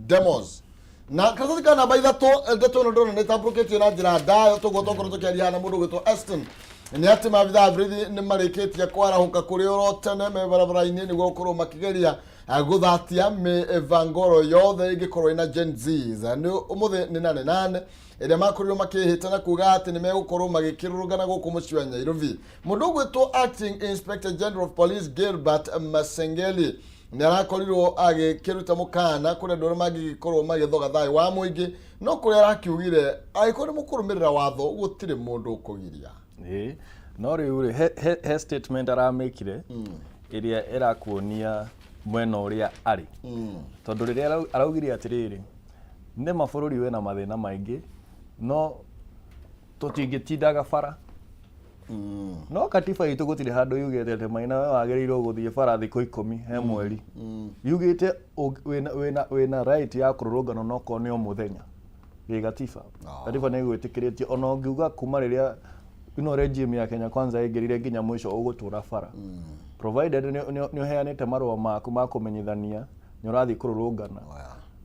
demos. Na karatathi ka namba 3, ndeto ĩno ndĩrona nĩ ĩtambũrũkĩtio na njĩra ndayo tũguo twakorwo tũkĩaria na mũndũ ũgwĩtwo Eston, nĩ atĩ maabitha a borithi nĩ marĩkĩtie kwarahũka kũrĩ oro tene me barabara-inĩ nĩguo gũkorwo makĩgeria gũthatia mĩbangoro yothe ĩngĩkorwo ĩna Gen Zs. Nĩ ũmũthĩ nĩ nane nane ĩrĩa makorirwo makĩhĩta na kuga atĩ nĩ megũkorwo magĩkĩrũrũngana gũkũ mũciĩ wa Nairobi. Mũndũ ũgwĩtwo Acting Inspector General of Police Gilbert Masengeli nĩ arakorirwo agĩkĩruta mũkana kũrĩ andũ arĩa mangĩgĩkorwo magĩthoga thayũ wa mũingĩ, no kũrĩa arakiugire angĩkorwo nĩ mũkũrũmĩrĩra watho, gũtirĩ mũndũ ũkũgiria. Ĩĩ, no rĩu rĩ, he statement aramĩkire ĩrĩa ĩrakuonia mwena ũrĩa arĩ, tondũ rĩrĩa araugire atĩrĩrĩ, nĩ ma bũrũri wĩna mathĩna maingĩ, no tũtingĩtindaga bara, no katiba itũ gũtirĩ handũ yugĩte atĩ maina we wagĩrĩirwo gũthiĩ bara thikũ 10 he mweri. Yugĩte wĩna right ya kũrũrũngana onokorwo nĩ o mũthenya gĩ gatiba. Katiba nĩ ĩgwĩtĩkĩrĩtie ona ũngiuga kuma rĩrĩa ino regime ya Kenya Kwanza ĩngĩrire nginya mũico ũgũtũra bara, provided nĩ ũheanĩte marũa maku ma kũmenyithania nĩ ũrathiĩ kũrũrũngana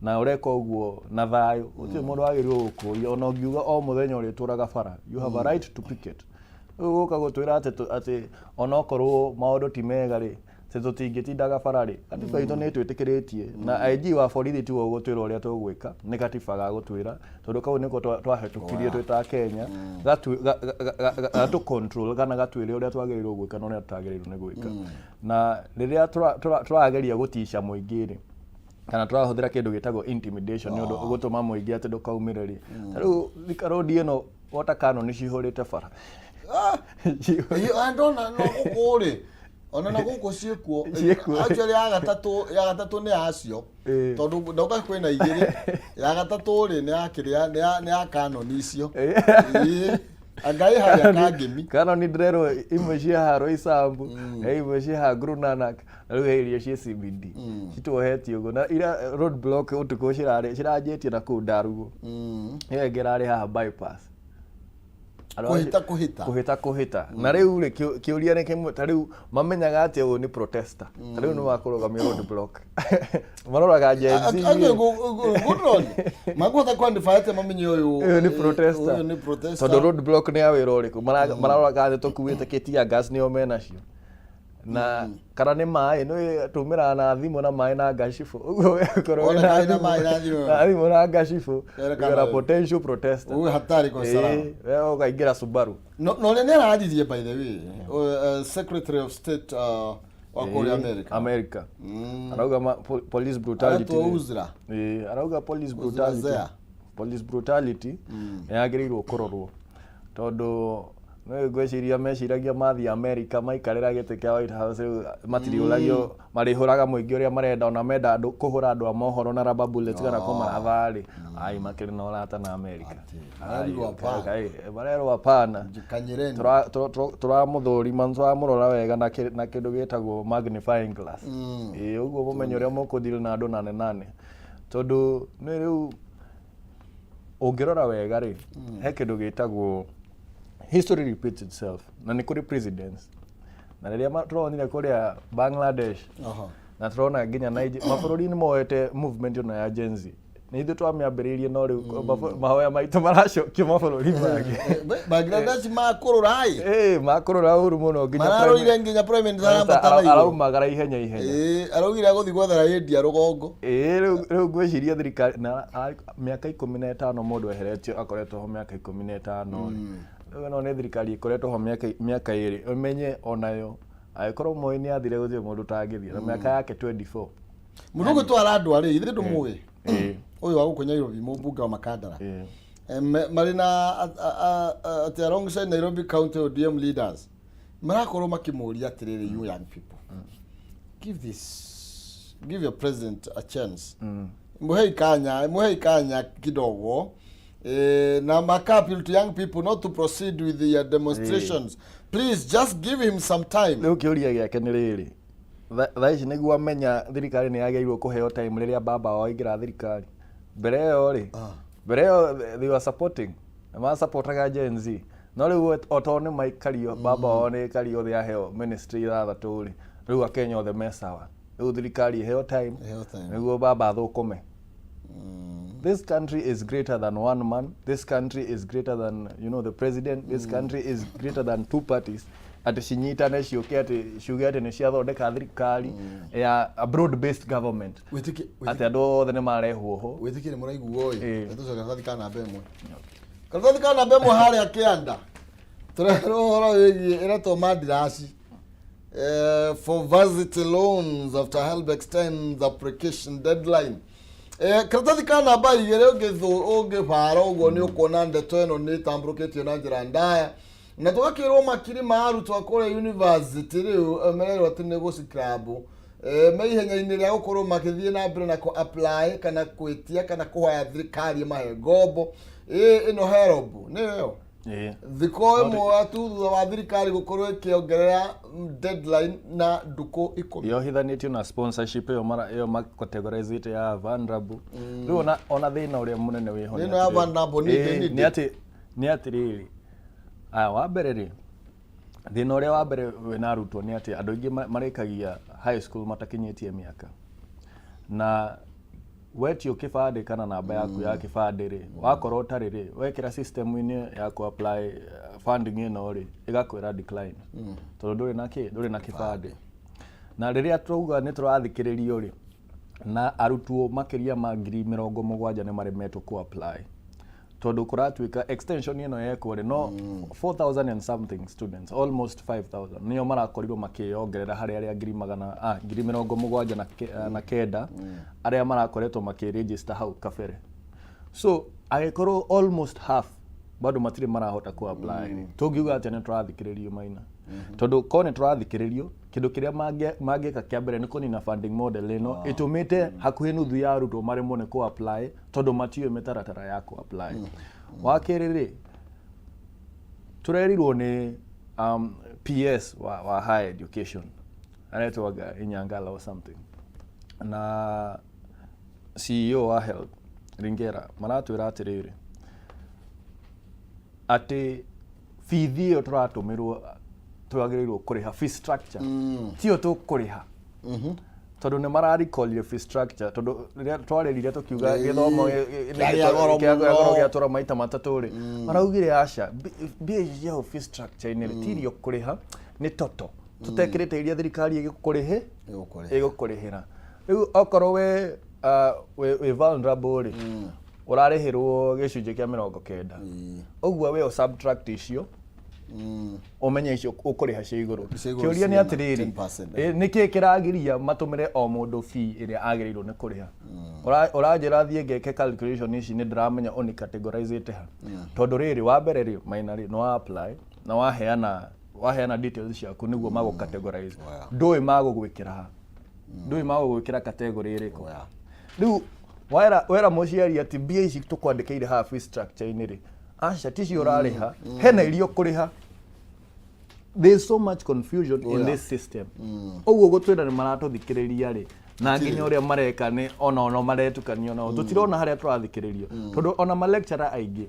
na ũreka ũguo na thayũ. Gũtirĩ mũndũ wagĩrĩirwo gũkũria ona ũngiuga o mũthenya ũrĩtũraga bara. You have a right to picket. Rĩu gũka gũtwĩra atĩ atĩ onokorwo maũndũ ti mega rĩ, atĩ tũtingĩtindaga bara rĩ, katiba itũ nĩ ĩtwĩtĩkĩrĩtie, na IG wa borithi tiwe ũgũtwĩra ũrĩa tũgwĩka, nĩ katiba gagũtwĩra, tondũ kau nĩko twahĩtũkirie twĩ ta Kenya, gatũ control kana gatwĩre ũrĩa twagĩrĩirwo gwĩka na ũrĩa tũtagĩrĩirwo nĩ gwĩka. Na rĩrĩa tũrageria gũtica mũingĩ rĩ, kana tũrahũthĩra kĩndũ gĩtagwo intimidation nĩ ũndũ gũtũma mũingĩ atĩ ndũkaumĩre rĩ, ta rĩu Thika Road ĩno, water cannon nĩ cihũrĩte bara. Ĩĩ, ndona no gũkũ rĩ, ona na gũkũ ciĩkuo. Ciĩkuo. Actually ya gatatũ nĩ yacio. Tondũ ndauga kwĩna igĩrĩ, ya gatatũ rĩ, nĩ ya kĩrĩa, nĩ ya cannon icio. Ĩĩ, anga ĩ harĩa kangĩmi. Cannon ndĩrerwo imwe ciĩ haha Roysambu, he imwe ciĩ haha Guru Nanak, na rĩu he iria ciĩ CBD cituohetie ũguo, na ira road block ũtukũ ciranjĩtie na kũu Ndarugo, ĩyo ĩngĩ ĩrarĩ haha bypass. Andũ acio- Kũhĩta kũhĩta. Kũhĩta kũhĩta. Na rĩu rĩ, kĩũria nĩ kĩmwe, ta rĩu mamenyaga atĩa ũyũ nĩ protester? Ta rĩu nĩ wakũrũgamia road block. Maroraga Gen Z rĩ. Ngũroria makũhota kwandĩba atĩa mamenye ũyũ Ũyũ nĩ protester. Ũyũ nĩ protester. Tondũ road block nĩ ya wĩra ũrĩkũ? Maroraga atĩ tũkuĩte kĩ tear gas nĩo menacio. Na kana nĩ maĩ, nĩ tũmĩraga na thimũ na maĩ na ngacibũ. Ũguo we ũkorwo Wona wĩna karĩ na thimũ- maĩ na thimũ. na thimũ na ngacibũ. Kerekana You are a ũyũ. potential protester. Ũyũ hatari kwa salama. Ĩĩ, we ũkaingĩra Subaru. No ũrĩa nĩ araririe, by the way, secretary of state wa kũrĩa America. America. Arauga police brutality. Aretwo Uzra. Ĩĩ, arauga police Uzra brutality. Zea. Police brutality nĩ yagĩrĩirwo kũrorwo. Tondũ nĩ ngwĩciria meciragia mathiĩ America maikarĩra gĩtĩ kĩa White House rĩu matiriũragio, marĩhũraga mũingĩ ũrĩa marenda, ona menda andũ kũhũra andũ a mohoro na rubber bullets kana kũmaratha rĩ, ai, makĩrĩ na ũrata na America. Marerwo hapana. Ai, marerwo hapana. Jikanyireni. Tũramũthũrima, tũramũrora wega na kĩndũ gĩtagwo magnifying glass. Ĩĩ, ũguo mũmenye ũrĩa mũkũdeal na andũ nane nane, tondũ nĩ rĩu ũngĩrora wega rĩ, he kĩndũ gĩtagwo history repeats itself, na nĩ kũrĩ presidents, na rĩrĩa tũronire kũrĩa Bangladesh na tũrona nginya Nigeria, mabũrũri nĩ moete movement ĩno ya Gen Z. Nĩ ithuĩ twamĩambĩrĩirie, no rĩu mahoya maitũ maracokio mabũrũri mangĩ. Bangladesh makũrũra ĩ. Ĩĩ, makũrũra ũru mũno nginya Mararũire nginya prime minister arambata na igũrũ. Araumagara ihenya ihenya. Ĩĩ, araugire agũthiĩ gwethera India rũgongo. Ĩĩ, rĩu ngwĩciria thirikari na mĩaka 15 mũndũ eheretio akoretwo ho mĩaka 15 rĩ, rĩu ĩno nĩ thirikari ĩkoretwo ho mĩaka 2, ĩmenye onayo angĩkorwo Moi nĩ athire gũtirĩ mũndũ ũtangĩthiĩ na mĩaka yake 24. Mũndũ ũgwĩtwo Aradwa rĩ, ithuĩ ndũmũĩ, ũyũ wa gũkũ Nairobi, mũmbunge wa Makandara. Marĩ na atĩ alongside Nairobi County ODM leaders marakorwo makĩmũria atĩrĩrĩ, "You young people, give your president a chance, muhei kanya kidogo." Na maka appeal to young people not to proceed with their demonstrations. "Please just give him some time." Rĩu kĩũria gĩake nĩ rĩrĩ, thaa ici nĩguo amenya thirikari nĩ yagĩrĩirwo kũheo time rĩrĩa baba wao aingĩra thirikari. Mbere ĩyo rĩ, mbere ĩyo they were supporting, nĩ Gen Z, no rĩu o tondũ nĩ maikario baba wao nĩ ikario othe aheo ministry ithathatũ rĩ, rĩu Akenya othe me sawa, rĩu thirikari ĩheo time. Ĩheo time. Nĩguo baba athũkũme. This country is greater than one man. This country is greater than the president. This country is greater than two parties atĩ cinyitane ciũke atĩ ciuge atĩ nĩ ciathondeka thirikari ya a broad based government, Wĩtĩkie atĩ andũ othe nĩ marehwo ho. Wĩtĩkire mũraiguo ĩ. Tũcoke karatathi ka namba 1, karatathi ka namba 1 harĩa kĩanda tũrerwo ũhoro wĩgiĩ ĩretwo mandiraci for varsity loans after HELB extends application deadline. Karatathi ka namba 2 ũngĩbara ũguo nĩ ũkuona ndeto ĩno nĩ ĩtambũrũkĩtio na njĩra ndaya, na tũgakĩrwo makiri ma arutwo a kũrĩa university rĩu mererwo atĩ nĩ gũcikrambu me ihenya-inĩ rĩa gũkorwo magĩthiĩ na mbere na kũ apply kana gwĩtia kana kũhoya thirikari ĩmahe ngombo. Ĩ ĩno HELB nĩyo ĩyo. Ĩĩ. Thikũ 1 tu thutha wa thirikari gũkorwo ĩkĩongerera deadline na ndukũ 10. Yohithanĩtio na sponsorship ĩyo mara ĩyo macategorizĩte ya vulnerable. Rĩu ona thĩna ũrĩa mũnene wĩho nĩ Ĩno ya atĩrĩrĩ. vulnerable Ĩĩ, nĩ nĩ atĩ rĩrĩ, aya, wa mbere rĩ, thĩna ũrĩa wa mbere wĩna arutwo nĩ atĩ andũ aingĩ marĩkagia high school matakinyĩtie mĩaka, na wetio kĩbandĩ kana namba yaku ya kĩbandĩ rĩ, wakorwo ũtarĩ rĩ, wekĩra system-inĩ ya ku apply funding ĩno rĩ, ĩgakwĩra decline tondũ ndũrĩ na kĩ, ndũrĩ na kĩbandĩ. Na rĩrĩa twauga nĩ tũrathikĩrĩrio rĩ, na arutwo makĩria ma 70,000 nĩ maremetwo ku apply tondũ kũratuĩka extension ĩno yekwo rĩ, no 4000 and something students, almost 5000, nĩo marakorirwo makĩongerera harĩ arĩa ngiri magana 79,000 arĩa marakoretwo makĩregister hau kabere. So angĩkorwo almost half bado matirĩ marahota ku apply rĩ, tũngiuga atĩa nĩ tũrathikĩrĩrio, Maina? Tondũ korwo nĩ tũrathikĩrĩrio, kĩndũ kĩrĩa mangĩka kĩa mbere nĩ kũnina funding model ĩno ĩtũmĩte hakuhĩ nuthu ya arutwo maremwo nĩ kũ apply tondũ matiũĩ mĩtaratara ya kũ apply. Wa kerĩ rĩ, tũrerirwo nĩ PS wa higher education aretwaga Inyangala or something na CEO wa health Ringera, maratwĩra atĩrĩrĩ, atĩ Bithi ĩyo tũratũmĩrwo twagĩrĩirwo kũrĩha fee structure tiyo tũkũrĩha, tondũ nĩ mararikolire fee structure, tondũ rĩrĩa twarĩrire tũkiuga gĩthomo Kĩarĩ goro kĩa mũno. goro gĩatũra maita matatũ rĩ, maraugire aca, mbia ici cia fee structure-inĩ rĩ, ti iria ũkũrĩha, nĩ toto tũtekĩrĩte iria thirikari ĩgũkũrĩhĩ Ĩgũkũrĩhĩra. Ĩgũkũrĩhĩra. Rĩu okorwo we wĩ vulnerable rĩ, ũrarĩhĩrwo gĩcunjĩ kĩa 90, ũguo we subtract icio, ũmenye icio ũkũrĩha cia igũrũ. Cia igũrũ Kĩũria nĩ cigana? atĩrĩrĩ, 10%. Nĩkĩ kĩragiria matũmĩre o mũndũ fee ĩrĩa agĩrĩirwo nĩ kũrĩha? Ũranjĩra thiĩ ngeke calculation ici, nĩ ndĩramenya ũni categorizĩte ha, tondũ rĩrĩ, wa mbere rĩ, maina rĩ, nĩ wa apply na waheana details ciaku nĩguo magũ categorize. Ndũĩ magũgwĩkĩra ha, ndũĩ magũgwĩkĩra category ĩrĩkũ. Rĩu wera mũciari atĩ mbia ici tũkwandĩkĩire haha fee structure-inĩ rĩ, aca, ticio ũrarĩha, hena iria ũkũrĩha. There is so much confusion in this system. Ũguo gũtwĩra nĩ maratũthikĩrĩria rĩ, na nginya ũrĩa mareka nĩ ona maretukania nao, tũtirona harĩa tũrathikĩrĩrio, tondũ ona ma lecturer aingĩ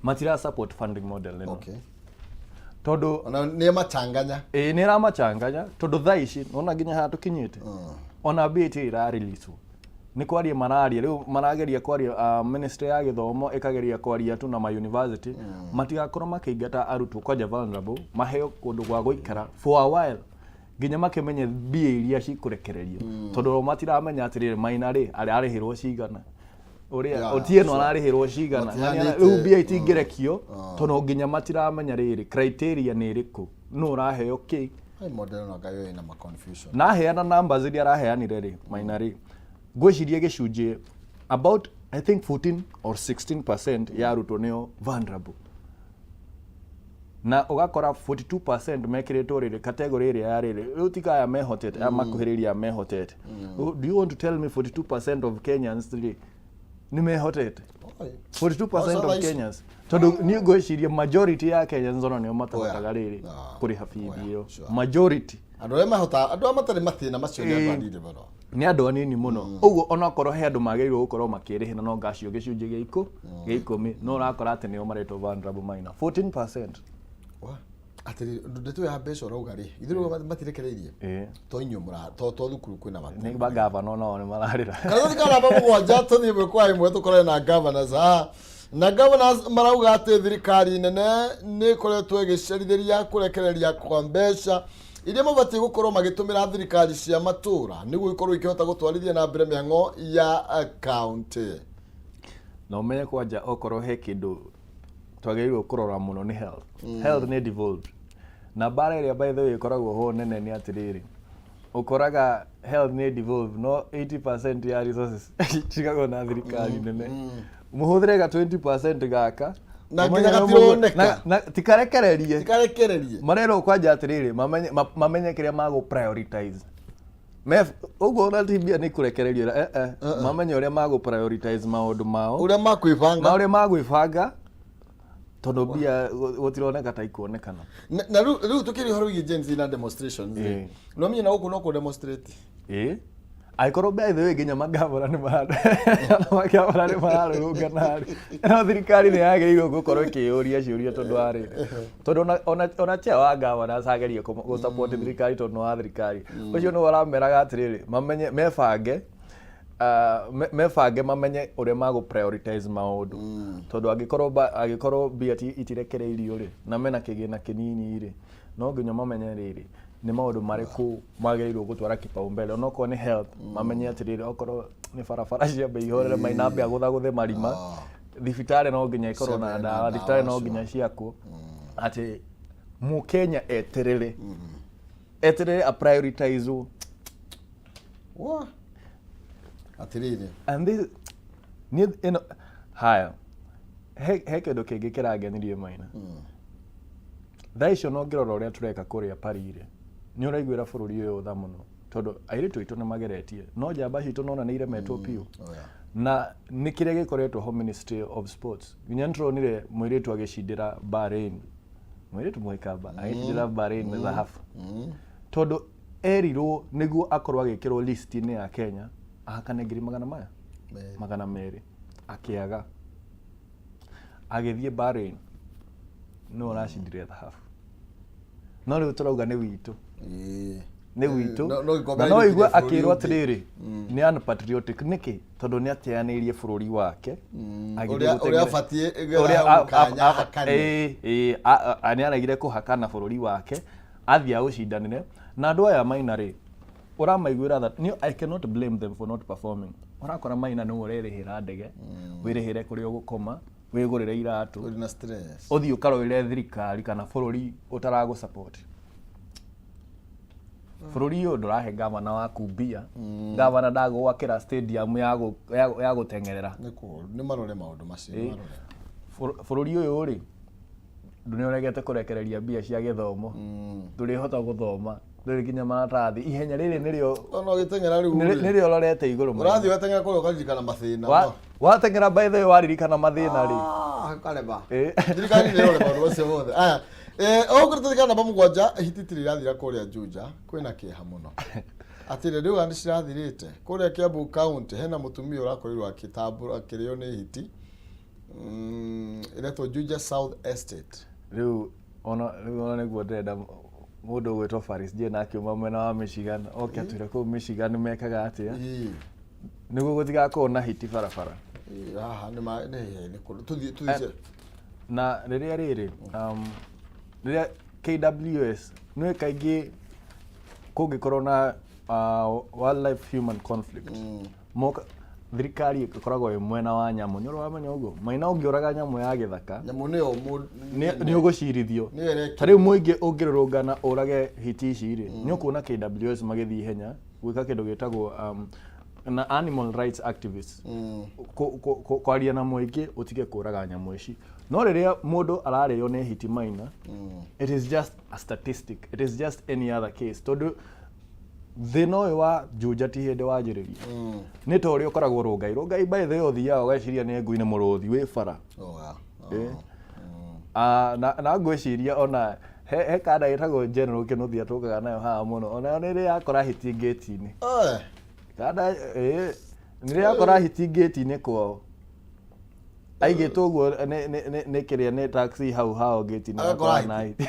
matira support funding model ĩno, tondũ Ona nĩ machanganya. Ĩĩ, nĩ ĩramachanganya, tondũ thaa ici nona nginya haha tũkinyĩte, ona mbia itirĩ irareleaswo, nĩ kwaria mararia. Rĩu marageria kwaria, ministry ya gĩthomo ĩkageria kwaria tu na ma university matigakorwo makĩingata arutwo kwanja vulnerable, maheo kũndũ gwa gũikara for a while nginya makĩmenye mbia iria cikũrekererio, tondũ o matiramenya atĩrĩrĩ, Maina rĩ, ararĩhĩrwo cigana, ũrĩa Otieno ararĩhĩrwo cigana. Matihanĩte. Rĩu mbia itingĩrekio tondũ nginya matiramenya rĩrĩ, criteria nĩ ĩrĩkũ, nũ ũraheo kĩ. Ai, model no ngayo ina ma confusion. Na aheana numbers iria araheanire rĩ, Maina rĩ, ngwĩciria gĩcunjĩ about, I think, 14 or 16% ya arutwo nĩo vulnerable, na ũgakora 42% mekĩrĩtwo rĩrĩ category ĩrĩa ya rĩrĩ. Rĩu tika aya mehotete, aya makuhĩrĩria aya mehotete. Do you want to tell me 42% of Kenyans rĩ nĩ mehotete? Oi. 42% Oca of thaa ici. Kenyans, tondũ niĩ ngwĩciria majority ya Kenyans ona nĩo matahotaga rĩrĩ kũrĩha bithi ĩyo, majority. Andũ arĩa mahota, andũ arĩa matarĩ mathĩna macio nĩ andũ anini mũno. Nĩ andũ anini mũno. Ũguo onakorwo he andũ magĩrĩirwo gũkorwo makĩrĩhĩra, no ngacio gĩcunjĩ gĩa 10, no ũrakora atĩ nĩo maretwo vulnerable minor 14%. Wa, atĩrĩrĩ, ndeto ya mbeca ũrauga rĩ, ithuĩ matirekereirie to inyuĩ mũra to thukuru kwĩna matũ. Nĩ magavana onao nĩ mararĩra. Kana tũthika namba 7, tũthiĩ 1 kwa 1, tũkorane na governors haha. Na governors marauga atĩ thirikari nene nĩ ĩkoretwo ĩgĩcerithĩria kũrekereria kwa mbeca iria mabatiĩ gũkorwo magĩtũmĩra thirikari cia matũra nĩguo ikorwo ikĩhota gũtwarithia na mbere mĩhang'o ya kaunti. Na ũmenye kwanja okorwo he kĩndũ twagĩrĩirwo kũrora mũno nĩ health. Health nĩ devolved, na mbara ĩrĩa, by the way, ĩkoragwo ho nene nĩ atĩrĩrĩ, ũkoraga health nĩ devolved no 80% ya resources cigagwo na thirikari nene, mũhũthĩre ga 20% gaka. Na Ũmenye nginya nĩ gatironeka. Na tikarekererie. Tikarekererie. Marerwo kwanja atĩrĩrĩ, mamenye kĩrĩa magũ prioritize. Ũguo ona ti mbia nĩ kũrekererio, mamenye ũrĩa magũ prioritize maũndũ mao, ũrĩa makwĩbanga. Ma ũrĩa magwĩbanga, tondũ mbia gũtironeka ta ikuonekana. Na rĩu tũkĩria ũhoro wĩgiĩ Gen Z na demonstrations rĩ, no menye na gũkũ no kũ demonstrate. Ĩĩ, angĩkorwo by the way nginya magavana nĩ magavana nĩ mararũrũngana rĩ, no thirikari nĩ yagĩrĩirwo gũkorwo ĩkĩyũria ciũria, tondũ wa rĩrĩ, tondũ ona chair wa governors agerie gũ support thirikari, tondũ nĩ wa thirikari ũcio nĩwe ũrameraga atĩrĩrĩ, mamenye mebange, mebange mamenye ũrĩa magũ prioritize maũndũ, tondũ angĩkorwo mbia itirekereirio rĩ, na mena kĩgĩna kĩnini rĩ, no nginya mamenye rĩrĩ, nĩ maũndũ marĩkũ magĩrĩirwo gũtwara kipaumbele. Onokorwo nĩ health, mamenye atĩrĩrĩ, okorwo nĩ barabara ciambe ihorere, mainambe agũthagũthe marima, thibitarĩ no nginya ĩkorwo na Ciambe na ndawa, thibitarĩ no ndawa, nginya ciakwo, atĩ mũkenya eterere, eterere a prioritizwo. Wa, atĩrĩrĩ. And this niĩ ĩno haya, he kĩndũ kĩngĩ kĩrangenirie, Maina. Thaa icio no ngĩrora ũrĩa tũreka kũrĩa Paris-rĩ, nĩ ũraiguĩra bũrũri ũyũ tha mũno, tondũ airĩtu aitũ nĩ mageretie, no njamba citũ nona nĩ iremetwo biũ. Na nĩ kĩrĩa gĩkoretwo ho Ministry of Sports, nginya nĩ tũronire mũirĩtu agĩcindĩra Bahrain, mũirĩtu mũikamba agĩcindĩra Bahrain thahabu, tondũ erirwo nĩguo akorwo agĩkĩrwo list-inĩ ya Kenya ahakane ngiri magana maya 200. 200, akĩaga, agĩthiĩ Bahrain. Nũ ũracindire thahabu? No rĩu tũrauga nĩ witũ. Ĩĩ. Nĩ witũ. No gĩkombe Na no igue bũrũri akĩrwo ũngĩ. atĩrĩrĩ, nĩ unpatriotic nĩkĩ? Tondũ nĩ ateanĩirie bũrũri wake. Agĩthiĩ Ũrĩa gũteng'era- ũrĩa abatiĩ ũrĩa kanya hakane. ĩĩ, ĩĩ, nĩ aregire kũhakana bũrũri wake athiĩ aũcindanĩre na andũ aya Maina rĩ, ũramaiguĩra tha. Niĩ I cannot blame them for not performing. Ũrakora Maina nĩwe ũrerĩhĩra ndege, wĩrĩhĩre kũrĩa ũgũkoma, wĩgũrĩre iratũ, Ũrĩ na stress. Ũthiĩ ũkarũĩre thirikari kana bũrũri ũtaragũ support. Bũrũri ũyũ ndũrahe gavana waku mbia, gavana ndagũgwakĩra stadium ya gũteng'erera. Nĩ kũũru. Nĩ marore maũndũ macio. Nĩ marore. Bũrũri ũyũ rĩ, nĩ ũregete kũrekereria mbia cia gĩthomo, ndũrĩhota gũthoma, ndũrĩ nginya maratathi. Ihenya rĩrĩ nĩrĩo Ona ũgĩteng'era rĩu rĩ, nĩrĩo rorete igũrũ mũno. Ũrathiĩ ũgateng'era kũrĩa ũkaririkana mathĩna. Wateng'era, by the way, waririkana mathĩna rĩ. Ah, karema. Ĩ. Thirikari nĩ ĩrore maũndũ macio mothe. Aya. Ũguo tũratathi namba 7, hiti itirĩ irathira kũrĩa Juja, kwĩna kĩeha mũno. Atĩrĩ, rĩu nĩ cirathirĩte. Kũrĩa Kiambu County hena mũtumia ũrakorirwo akĩtambũra akĩrĩo nĩ hiti. Ĩretwo Juja South Estate. Rĩu ona nĩguo ndĩrenda mũndũ ũgwĩtwo Faris Jane akiuma mwena wa Michigan oke atwĩre kũu Michigan mekaga atĩa nĩguo gũtigakorwo na hiti barabara. Ĩĩ, haha nĩ ma nĩ nĩ kũndũ. Tũthiĩ tũthiĩ. Na rĩrĩa rĩrĩ rĩrĩa KWS nĩ kaingĩ kũngĩkorwo na wildlife human conflict, moka thirikari ĩkoragwo ĩ mwena wa nyamũ. Nĩ ũrĩ wamenya ũguo, Maina? Ũngĩũraga nyamũ ya gĩthaka, Nyamũ nĩyo mũndũ nĩ ũgũcirithio. Nĩyo ĩrekio. Ta rĩu mũingĩ ũngĩrũrũngana ũrage hiti ici rĩ, nĩ ũkuona KWS magĩthiĩ ihenya gwĩka kĩndũ gĩtagwo na animal rights activists kwaria na mũingĩ ũtige kũraga nyamũ ici. No rĩrĩa mũndũ ararĩo nĩ hiti, Maina, it is just a statistic, it is just any other case, tondũ thĩna ũyũ wa Juja ti hĩndĩ wanjĩrĩria. Nĩ ta ũrĩa ũkoragwo Rũngai. Rũngai, by the way, ũthiaga ũgeciria nĩ ngui, nĩ mũrũthi wĩ bara. Oh, yeah. Eh. Ah, na ngwĩciria ona he kanda gĩtagwo General Kĩnuthia tũkaga nayo haha mũno, onayo nĩ ĩrĩ yakora hiti ngĩti-inĩ. Kanda nĩ ĩrĩ yakora hiti ngĩti-inĩ kwao, aigĩtwo ũguo nĩ kĩrĩa, nĩ taxi hau hao ngĩti-inĩ. Agakora agakora na hiti,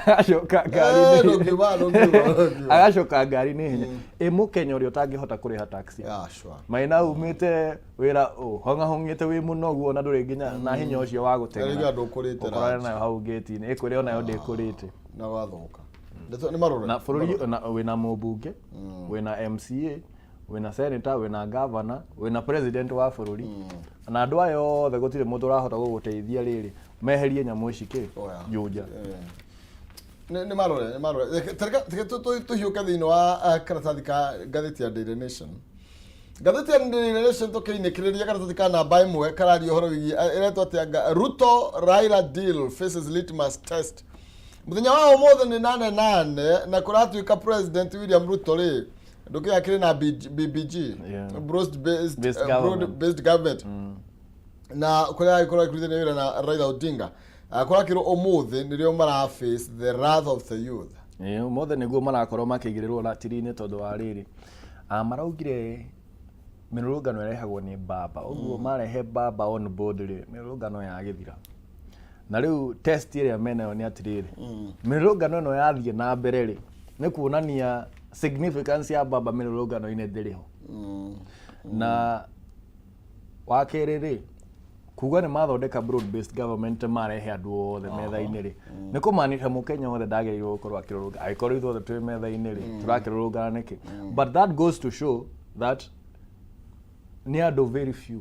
agacoka ngari-inĩ. Ndũngiuga, ndũngiuga, ndũngiuga. Agacoka ngari-inĩ ihenya. Ĩ mũkenya ũrĩa ũtangĩhota kũrĩha taxi? Yeah, sure. Maina, umĩte wĩra ũhong'ahong'ĩte, wĩ mũnogu, ona ndũrĩ nginya na hinya ũcio wa Na gũteng'era. rĩngĩ andũ ũkũrĩte Ũkorane ranji. nayo hau ngĩti-inĩ, ĩkwĩre onayo ndĩkũrĩte. Na wathũka. Nĩ marore. Na bũrũri na wĩna mũmbunge, wĩna MCA, wĩna senator, wĩna governor, wĩna president wa bũrũri, na andũ aya othe gũtirĩ mũndũ ũrahota gũgũteithia rĩrĩ meherie nyamũ ici kĩ Oh, yeah. Juja. Nĩ marore, nĩ marore. Reke tũhiũke thĩinĩ wa karatathi ka ngathĩti ya Daily Nation. Ngathĩti ya Daily Nation, tũkĩinĩkĩrĩria karatathi ka namba 1, kararia ũhoro wĩgiĩ ĩretwo atĩa Ruto Raila deal faces litmus test. Mũthenya wa ũmũthĩ nĩ 8 8, na kũratuĩka President William Ruto rĩ, ndũkĩ akĩrĩ na BBG, broad based, Based broad government. based government, na kũrĩa agĩkorwo akĩrutithania wĩra na Raila Odinga. Kũrakĩrwo ũmũthĩ nĩrĩo mara face the wrath of the youth. Ĩĩ, ũmũthĩ nĩguo marakorwo makĩigĩrĩrwo ratiri-inĩ, tondũ wa rĩrĩ, maraugire mĩrũrũngano ĩrehagwo nĩ baba, ũguo marehe baba on board rĩ, mĩrũrũngano yagĩthira. Na rĩu test ĩrĩa menayo nĩ atĩrĩrĩ, mĩrũrũngano ĩno yathiĩ na mbere rĩ, nĩ kuonania significance ya baba mĩrũrũngano-inĩ ndĩrĩ ho. Na wa kerĩ rĩ, kuga nĩ mathondeka broad based government, marehe andũ othe metha-inĩ rĩ, nĩ kũmaanisha mũkenya wothe ndagĩrĩirwo gũkorwo akĩrũrũngana. Angĩkorwo ithuothe twĩ metha-inĩ rĩ, tũrakĩrũrũngana nĩkĩ? But that goes to show that nĩ andũ very few,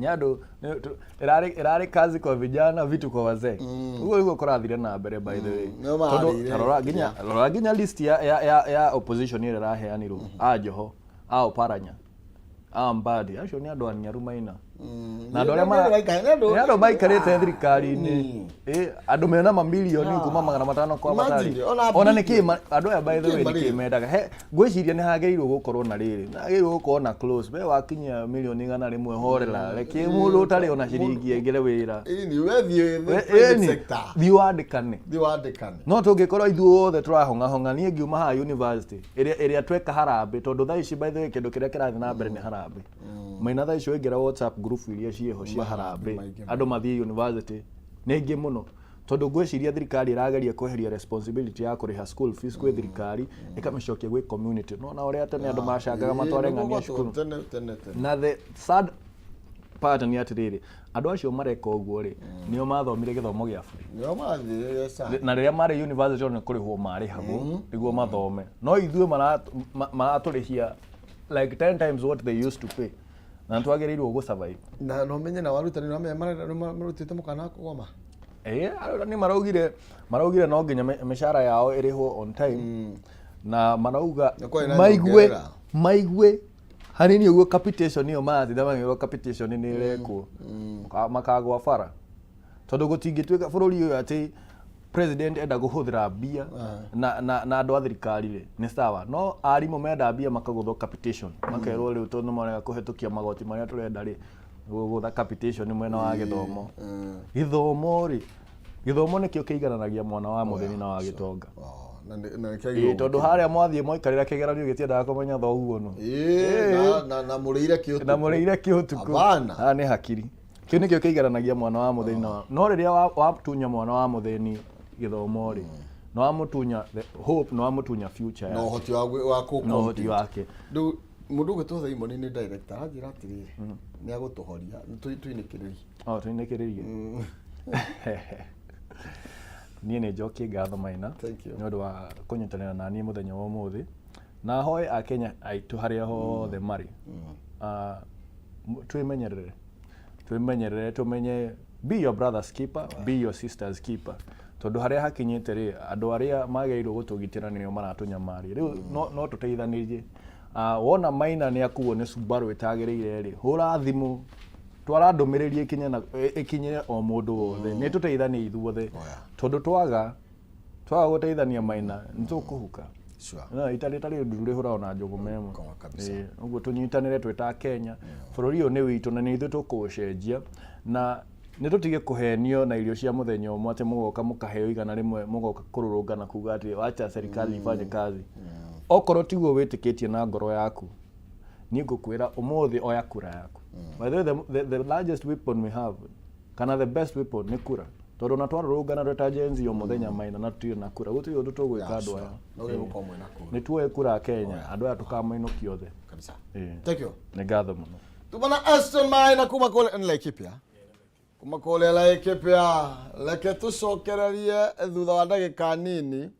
nĩ andũ ĩrarĩ kazi kwa vijana, vitu kwa wazee. Ũguo nĩguo kũrathire na mbere, by the way. Nĩo Tondũ mararĩire. ta rora nginya list ya opposition ĩrĩa ĩraheanirwo, a Joho, a Oparanya, a Mbadi, acio nĩ andũ aniaru, Maina, na andũ arĩa nĩ andũ maikarĩte thirikari-inĩ. Ĩ, andũ mena mamilioni kuma 500 kwa matari. Imagine, ona Ona nĩ kĩ andũ aya, by the Nĩkĩ way, nĩ marĩ? kĩ mendaga? He ngwĩciria nĩ hagĩrĩirwo gũkorwo na rĩrĩ, nĩ hagĩrĩirwo gũkorwo na close we wakinyia milioni 100, horera, reke mũndũ ũtarĩ ona ciringi aingĩre wĩra. Ĩni wethiĩ the private Ĩni, sector. Thiĩ wandĩkane. Thiĩ wandĩkane. No tũngĩkorwo ithuothe tũrahong'ahong'a, niĩ ngiuma haha university ĩrĩa tweka harambĩ, tondũ thaa ici, by the way, kĩndũ kĩrĩa kĩrathiĩ na mbere nĩ harambĩ, Maina. Thaa ici waingĩra WhatsApp group iria ciĩho cia harambĩ, Maingĩ. Andũ mathiĩ university nĩ aingĩ mũno. Tondũ ngwĩciria thirikari ĩrageria kweheria responsibility ya kũrĩha school fees kwĩ thirikari, ĩkamĩcokia gwĩ community. No na ũrĩa tene andũ macangaga matware ng'ania cukuru. Tene tene tene. Na the sad part nĩ atĩrĩrĩ, andũ acio mareka ũguo rĩ, nĩo mathomire gĩthomo gĩa bure. Nĩo mathire sa. Na rĩrĩa marĩ university nĩ kũrĩhwo marĩhagwo nĩguo mathome, no ithuĩ maratũrĩhia like 10 times what they used to pay, na nĩtwagĩrĩirwo gũ survive. Na no menye na warutani no menye marutĩte mũkana wa kũgoma. Ĩĩ, arutani maraugire no nginya mĩcara yao ĩrĩhwo on time, na marauga Nĩ kwarĩ na maigue nyongerera. Maigue hanini ũguo capitation ĩyo maratinda makĩrwo capitation nĩ ĩrekwo. Makagwa bara, tondũ gũtingĩtuĩka bũrũri ũyũ atĩ president enda kũhũthĩra mbia na andũ a thirikari rĩ nĩ sawa, no arimũ menda mbia makagũthwo capitation, makerwo rĩu tondũ nĩ marega kũhetũkia magoti marĩa tũrenda rĩ, gũgũtha capitation mwena wa gĩthomo. Gĩthomo rĩ, gĩthomo nĩkĩo kĩigananagia mwana wa mũthĩni na wa gĩtonga. Oh, na nĩkĩagĩrĩirwo. Ĩĩ, tondũ harĩa mwathiĩ mwaikarĩra kĩgeranio gĩtiendaga kũmenya thoguo nũ. Ĩĩ, na mũrĩire kĩ Na mũrĩire kĩ ũtukũ. Hapana. Haha nĩ hakiri. Kĩu nĩkĩo kĩigananagia mwana wa mũthĩni na wa no rĩrĩa watunya mwana wa mũthĩni gĩthomo rĩ, nĩ wamũtunya the hope, nĩ wamũtunya future na yake. Ũhoti wa kũ Na ũhoti wake. Rĩu mũndũ ũgwĩtwo Simon nĩ director aranjĩra atĩrĩrĩ, nĩ agũtũhoria tũinĩkĩrĩrie. O tũinĩkĩrĩrie. Niĩ nĩ njokie ngatho, Maina, Thank you. nĩ ũndũ wa kũnyitanĩra na niĩ mũthenya wa ũmũthĩ, na hoe akenya aitũ harĩa hothe marĩ, twĩmenyerere, twĩmenyerere, tũmenye be your brother's keeper, be your sister's keeper, tondũ harĩa hakinyĩte rĩ, andũ arĩa magĩrĩirwo gũtũgitĩra nĩo maratũnyamaria rĩu. No tũteithanĩrie. Wona Maina nĩ akuo nĩ Subaru ĩtagĩrĩire rĩ, hũra thimũ, twara ndũmĩrĩri ĩkinye na ĩkinyĩre o mũndũ wothe. Nĩ tũteithanie ithuothe, tondũ twaga gũteithania, Maina, nĩ tũkũhuka. No itarĩ tarĩ nduru rĩhũragwo na njũgũma ĩmwe. Koma kabisa. Ĩĩ, ũguo tũnyitanĩre twĩ ta Kenya. Bũrũri ũyũ nĩ witũ na nĩ ithuĩ tũkũũcenjia, na nĩ tũtige kũhenio na irio cia mũthenya ũmwe atĩ mũgoka mũkaheo 100, mũgoka kũrũrũngana kuga atĩ wacha serikali ifanye kazi. Okorwo tiguo wĩtĩkĩtie na ngoro yaku, niĩ ngũkwĩra ũmũthĩ oya kura yaku. By the way, the largest weapon we have, kana the best weapon, nĩ kura, tondũ ona twarũrũngana twĩ ta Gen Z o mũthenya, Maina, na tũtirĩ na kura, gũtirĩ ũndũ tũgwĩka andũ aya. No gä gå korwo mwä na kura. Nĩ tuoe kura Kenya, andũ aya tũkamainũkia othe. Kabisa. Ĩĩ. Thank you. Nĩ ngatho mũno. Tumana Aston Maina kuma kule nĩ Laikipia, kuma kũrĩa Laikipia. Reke tũcokererie thutha wa ndagĩka nini.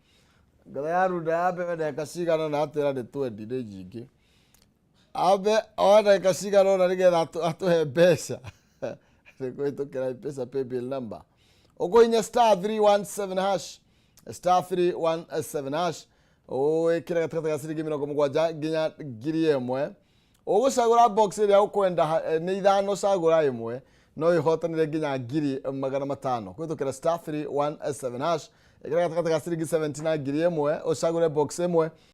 Ngoro ya runda ya mbere ndagĩka cigana na atĩra nĩ twendi nĩ nyingĩ, ambe oe ndagĩka cigana ũna nĩgetha atũhe mbeca nĩ kũhĩtũkĩra M-Pesa paybill number. Ũkũhinya *317#, *317#, wĩkĩre gatagatĩ ga ciringi 70 nginya 1,000. Ũgũcagũra box ĩrĩa ũkwenda, nĩ ithano, cagũra ĩmwe, no ĩhotanĩre nginya 500,000 kũhĩtũkĩra *317#. Ĩkĩra gatagatĩ ga ciringi 70 na 1,000, ũcagũre box ĩmwe.